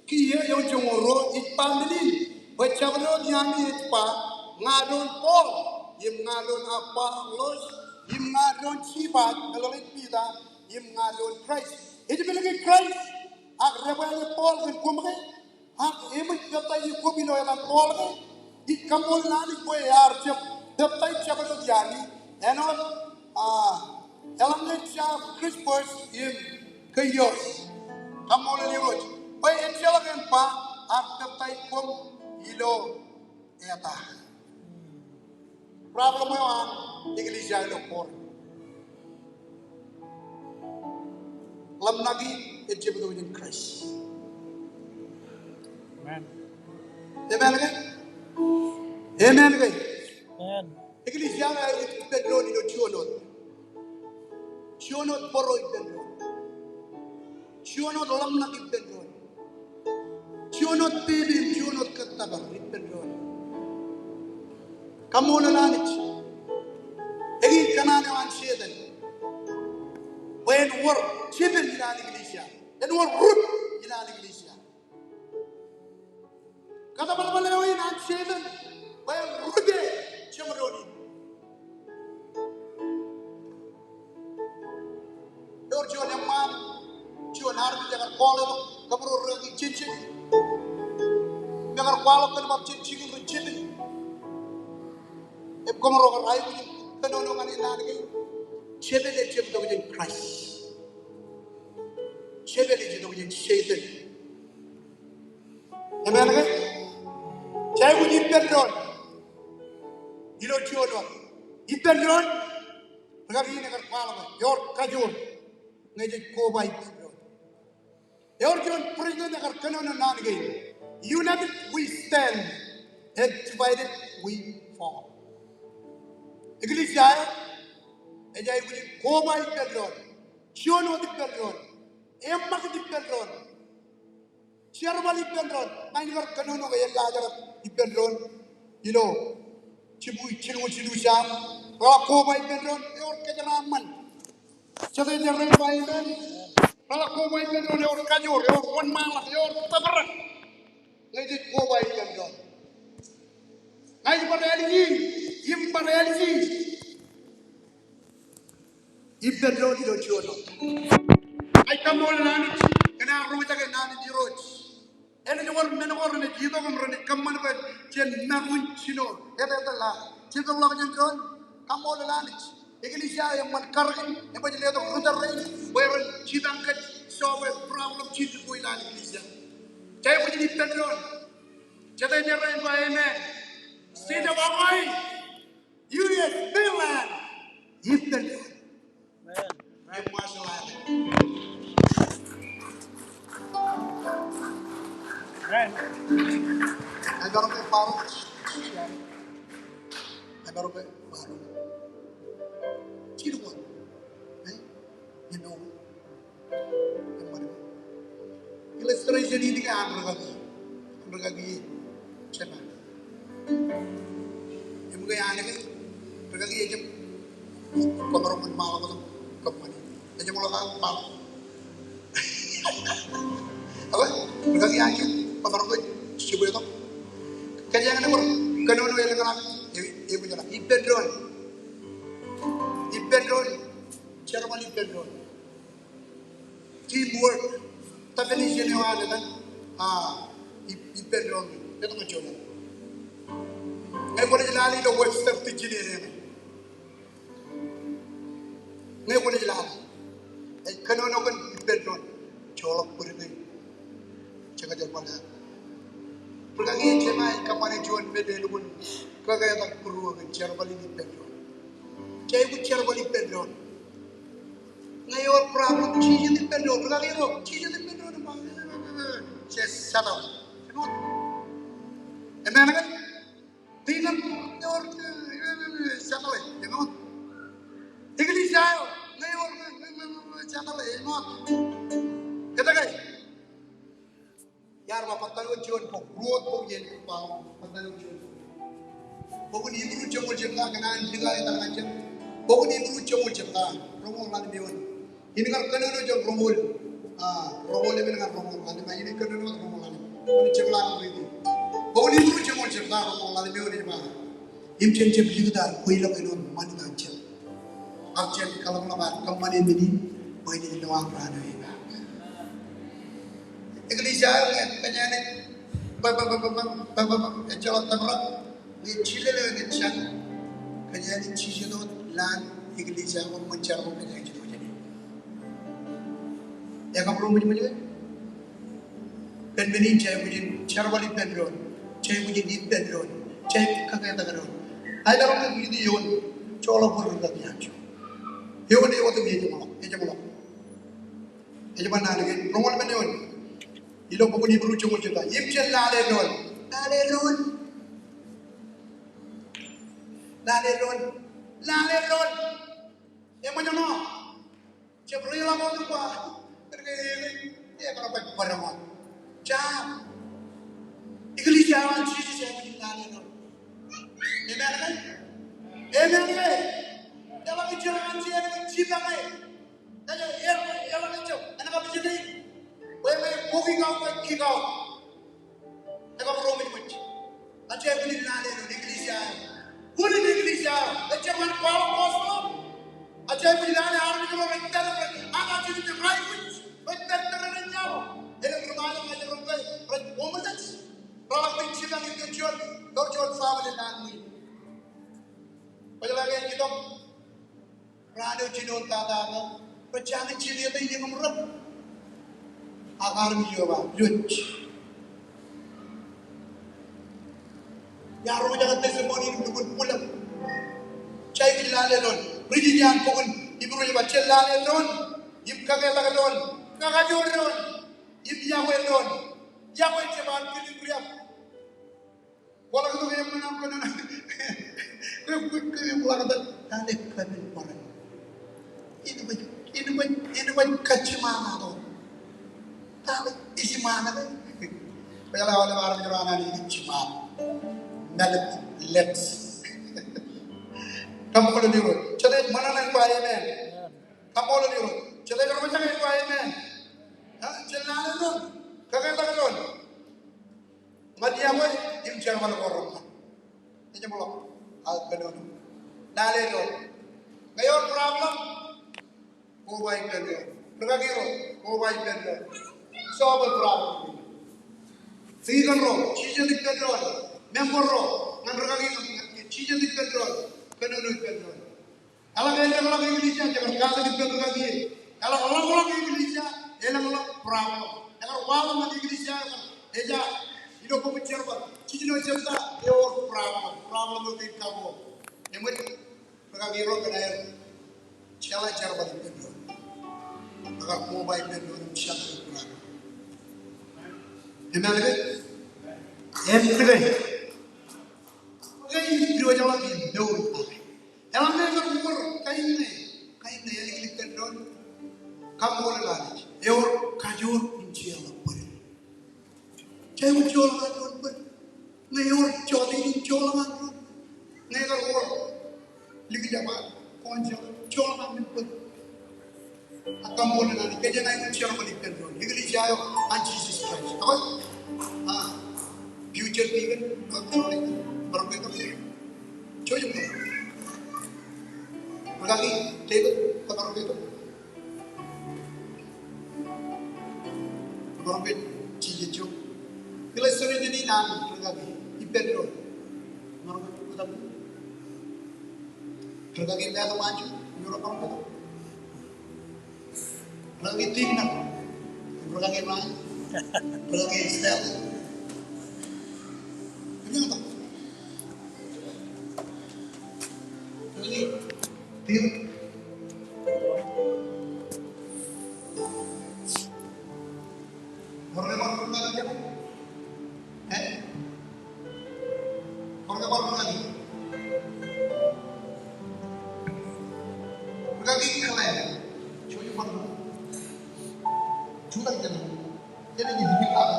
kiiō eo joñoul ruo. Ij ba men in bwe jabdewōt iaami ej ba, ña doon Paul, im ña doon Apollos, im ña doon Sibas, eḷaññe Piter, im ña doon Kraist. Ejepel ke Kraist, ak debwāāl Paul kōn koṃ ke? Ak eṃōj peptaij koṃ ilo etan Paul ke? Ij kaṃṃoolol Anij bwe ear jab peptaij jabdewōt iaami āinwōt, ah, eḷaññe jab Krispos im Gaios. Kaṃṃoolol Irooj bwe ejjeḷọk en ba ear peptaij koṃ ilo eta. Problem eo an eklejia ilo Korint. Ḷōmṇaki ej jebtok jān Kraist. Amen. Amen ke? Amen ke? Amen. Eklejia eo ej ippān doon ilo juon wōt. Juon wōt bōro ippān doon. Juon wōt ḷōmṇak ippān doon. Juon wōt pepe im juon wōt kōttōpar ippān doon. Kaṃṃoolol Anij. Eñin kōṇaan eo an Setan. Bwe en wōr jepel ilowaan eklejia. En wōr rūp ilowaan eklejia. Kōtōbalbal eo in an Setan bwe en rupe jeṃdoon in. Ewōr juon eṃṃaan, juon armej ekar kwaḷọk, kōmro rūkaki jejjet. Im ekar kwaḷọk kōn bar jejjet ijin ri jepel. Im kōmro kar aikuj in kōnono ñan e naan kein. Jepel ej jab itok jān Kraist. Jepel ej itok jān Setan. Amen ke? Jej aikuj ippān doon. Ilo juon wōt. Ippān doon. Rūkaki in ekar kwaḷọk, ewōr kajoor ñe jej koba ippān doon. Ewōr juon president ekar kōnono naan kein. United we stand and divided we fall. Eklejia eo ej aikuj in koba ippān doon. Juon wōt ippān doon. Eṃṃakūt ippān doon. Jerbal ippān doon, ña in kar kōnono ke ellaajrak ippān doon. Ilo jibukwi jilñuul jilu Sam, reḷak koba ippān doon, ewōr kōjeraaṃṃan. Jete ej erreo in ba amen? Reḷak koba ippān doon, ewōr kajoor, ewōr wōnṃaanḷọk, ewōr tōprak. Ñe jej koba ippān doon. Ña ij bar āliji, im bar āliji. Ippān doon ilo juon wōt. Ij kaṃṃoolol Anij kōn aō roñjake naan in Irooj. Enaaj wōr men ko renaaj itok im renaaj kōṃṃan bwe jen maroñ in jino. Epeḷḷọk, jepelḷọk jān doon. Kaṃṃoolol Anij. Eklejia eo eṃṃan karōkin, eṃōj letok ri tōl rein bwe ren jipañ kōj solve problem jiljilimjuonñoul an eklejia. Jej aikuj in ippān doon. Jete ej erreo in ba amen? State of Hawaii. U S mainland. Ippān doon. Amen. Im Marshall Island. Amen. Emaroñ ke bar. Emaroñ ke bar. Jilu wōt. Eh? Emaroñ. Illustration in ke an rūkaki, an rūkaki, jema. Im Anij, rikaki ejab kōmro ṃōn ṃaḷotak kōṃṃani. Ejab ḷọk aō ṃaḷotak. Ak rikaki ejab kōmro ṃōn jibwe tok. Kōjeañ bar kōnono elōñ ḷọk, e, e, ippān doon. Ippān doon. Jerbal ippān doon. Teamwork. Definition eo an etan, ah, ip-, ippān doon. Etan eo juon. Ñe kwōnaaj lale ilo Webster Dictionary eṇ. Ñe kwōnaaj lale. Ej kōnono kōn ippān doon. Joḷọk bōd kein. Jeñjel bar. Rikaki eo jema ej kōṃṃane juon men elukkuun kaketak būruō kōn jerbal in ippān doon. Jej aikuj jerbal ippān doon. Ñe ewōr problem, jijet ippān doon. Rikaki ro, jijet ippān doon. Jej settle. Eṃṃan ke? Tinan ewōr, settle. Eṃṃan. Eklejia eo, ñe ewōr, settle. Eṃṃan. Etke? Iar ba bōtab eo juon bok, ruo bok iien bok, bōtab eo juon bok. Bok in Hibru joñoul jebta, kōn an likao etal ñan jet. Bok in Hibru joñoul jebta, roñoul ḷalem eoon. In kar kōnono juon roñoul, ah, roñoul emān ñan roñoul ḷalem, ah, in kōnono roñoul ḷalem. Kwōn jepḷaak riiti. Bok in Hibru joñoul jebta, roñoul ḷalem eoon ej ba, im jen jab likūt ad kweilọk āinwōt ṃanit an jet. Ak jen kaḷapḷap ad kōṃṃane men in bwe jen lowaan raan eo epaak. Eklejia eo ñe kōjeañ, ba, ba, ejjeḷọk tōprak, ñe jilel eo ñe jen kōjeañ jijet wōt laan eklejia eo ṃōn jerbal kōjeañ jijet wōt jān e. Ekōmro ṃōjṃōj ke? Kōn men in jej aikuj in jerbal ippān doon, jej aikuj in ippān doon, jej aikuj kaketak doon. Aelōñ ke ij kūrjin eoon, joḷọk bōd rūkaki eo. Eoon eo wōt im ejjeḷọk, ejjeḷọk. Ej ba naan kein, roñoul emān eoon. Ilo bok in Hibru joñoul jebta. Im jen lale doon. Lale doon. Lale doon. Lale doon. Eṃōjṇọ. Jab reḷọk wōt im ba, ekar baj bōd eo. Jab. Eklejia eo an Jisōs ej aikuj in lale doon. Amen ke? Amen ke? Eḷaññe jeraaṃṃan, ej aikuj in jipañ e. Ej, ej, eḷaññe ejab, en kab jete. Bwe, bwe, bwe, kick out, bwe, kick out. Ekōmro ṃōjṃōj. Ej aikuj in lale doon eklejia eo. Unin eklejia eo. Ejjab an kwaḷọk gospel. Ej aikuj in lale armej ro rej pād, rej, ak ej aikuj in lale ro rej pād tōre ren iaḷ. Elōñ ri Ṃajeḷ, Ṃajeḷ ro ke rej oṃōjḷọk. Reḷak pen jipañ ilo juon, ilo juon family naan ṃwiin. Kwōjeḷā ke ej itok. Raan eo jinoin tata ko, rej jañin jilete iien im rōk. Ak armej eo ba, ej. Iar roñjake testimony in lukkuun bwilōñ. Jej aikuj lale doon. Ri-jeje an bok in Hibru ej ba, jen lale doon. Im kaketak doon. Kakajoor doon. Im yokwe doon. Yokwe ej ba an kilikier. Kwōḷak tok eṃṃan aṃ kōnono. Kwō, kwō, kwō ḷak tok. Tane kōmin bōran. Innem ej, innem ej, innem ej kajjiṃaanḷọk. Tane ej jiṃaan ḷọk. Kwōjeḷā aolep armej ro an Anij ej jiṃaan. Meḷeḷe. Kaṃṃoolol Irooj. Jete ṃōṇōṇō in ba amen. Kaṃṃoolol Irooj. Jete ej roñjake in ba amen. Ha? Jen lale doon. Kaketak doon. Ñan yokwe im jerbal ko reṃṃan. Ejjeḷọk aō kōnono. Lale doon. Ñe ewōr problem, koba ippān doon. Rikaki ro, koba ippān doon. Solve problem. Deacon ro, jijet ippān doon. Member ro, ñan rikaki ro, jijet ippān doon. Kōnono ippān doon. Eḷaññe elōñ ḷọk eklejia, jekar katak ippān rikaki e. Eḷaññe ḷọk ḷọk eklejia, elōñ ḷọk problem. Ekar waḷọk ñan eklejia, ej, ilo bok in Jerbal, jiljino jebta, ewōr problem. Problem eo kein kaṃṃoolol. Eṃōj, rikaki ro kōn aer jeḷā jerbal ippān doon. Ekar koba ippān doon im solve problem. Amen ke? Amen ke? Ke ij diwōjḷọk ilo Eḷaññe ekar wōr kain ṇe, kain ṇe ālikin ippān doon, kaṃṃoolol Anij. Ewōr kajoor in jeorḷọk bōd. Jej aikuj joorḷọk an doon bōd. Ñe ewōr jota in joorḷọk an doon. Ñe ekar Likjab ba, kwōn jeḷā, joḷọk aṃ men bōd. Ak kaṃṃoolol Anij, kōjeañ aikuj jerbal ippān doon. Eklejia eo an Jisōs Kraist. Ak, ah, future deacon, ak, maroñ ke tok. Jouj im tok. Rūkaki David, kwōmaroñ ke tok. Maroñ ke jijet eo. Kile soñin in an rūkaki ippān doon. Maroñ ke tok. Rūkaki Matthew Anju, emaroñ ke tok. Rūkaki Tim Nat. Rūkaki Ryan. Rūkaki Stanley. Emaroñ ke tok. Rūkaki Tim. Emaroñ ke tok rūkaki. Eh? Emaroñ ke tok rūkaki. Rūkaki Claire. Jouj im bar. Jutak jān. Jen ej dik ḷọk.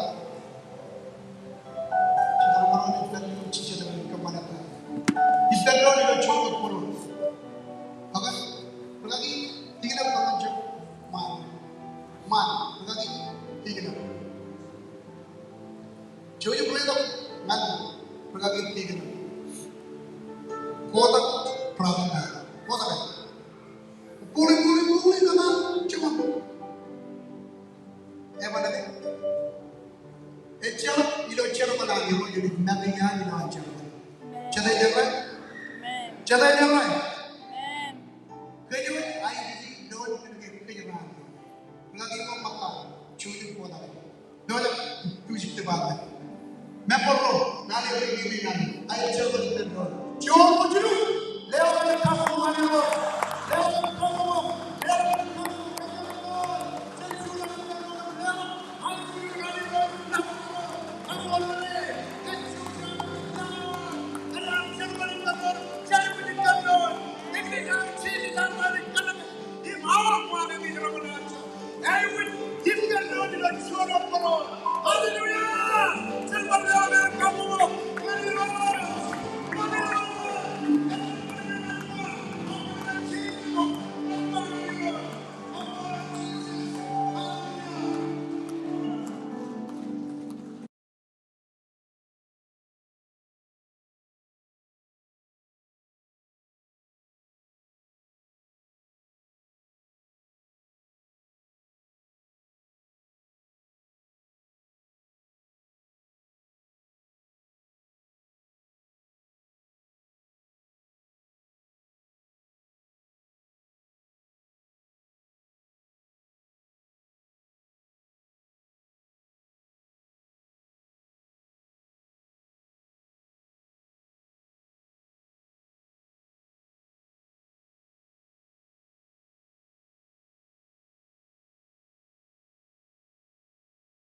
Jen bar bar ej pād ilo jijet eo kōṃṃan eo. Ippān doon ilo joñoul eo. Okay? Rūkaki Tina, bar bar ej pād. Ṃaan. Ṃaan. Rūkaki Tina. Jouj im letok ñan rūkaki Tina. Kotak brother. Kotak. Bōlen, bōlen, bōlen, kōtaan, jemaroñ. Eban eo. Ejjeḷọk ilo jerbal an Irooj, ej ṃakūtkūt ilo an jerbal. Jete ej errā? Amen. Jete ej errā? Amen. Kōj wōj aikuji doon men ke kōj raan. Rūkaki eo ṃōttan, jouj im kotak. Eo ej music department. Member ro, naan eo ej ri naan. Aer jerbal ippān doon. Jouj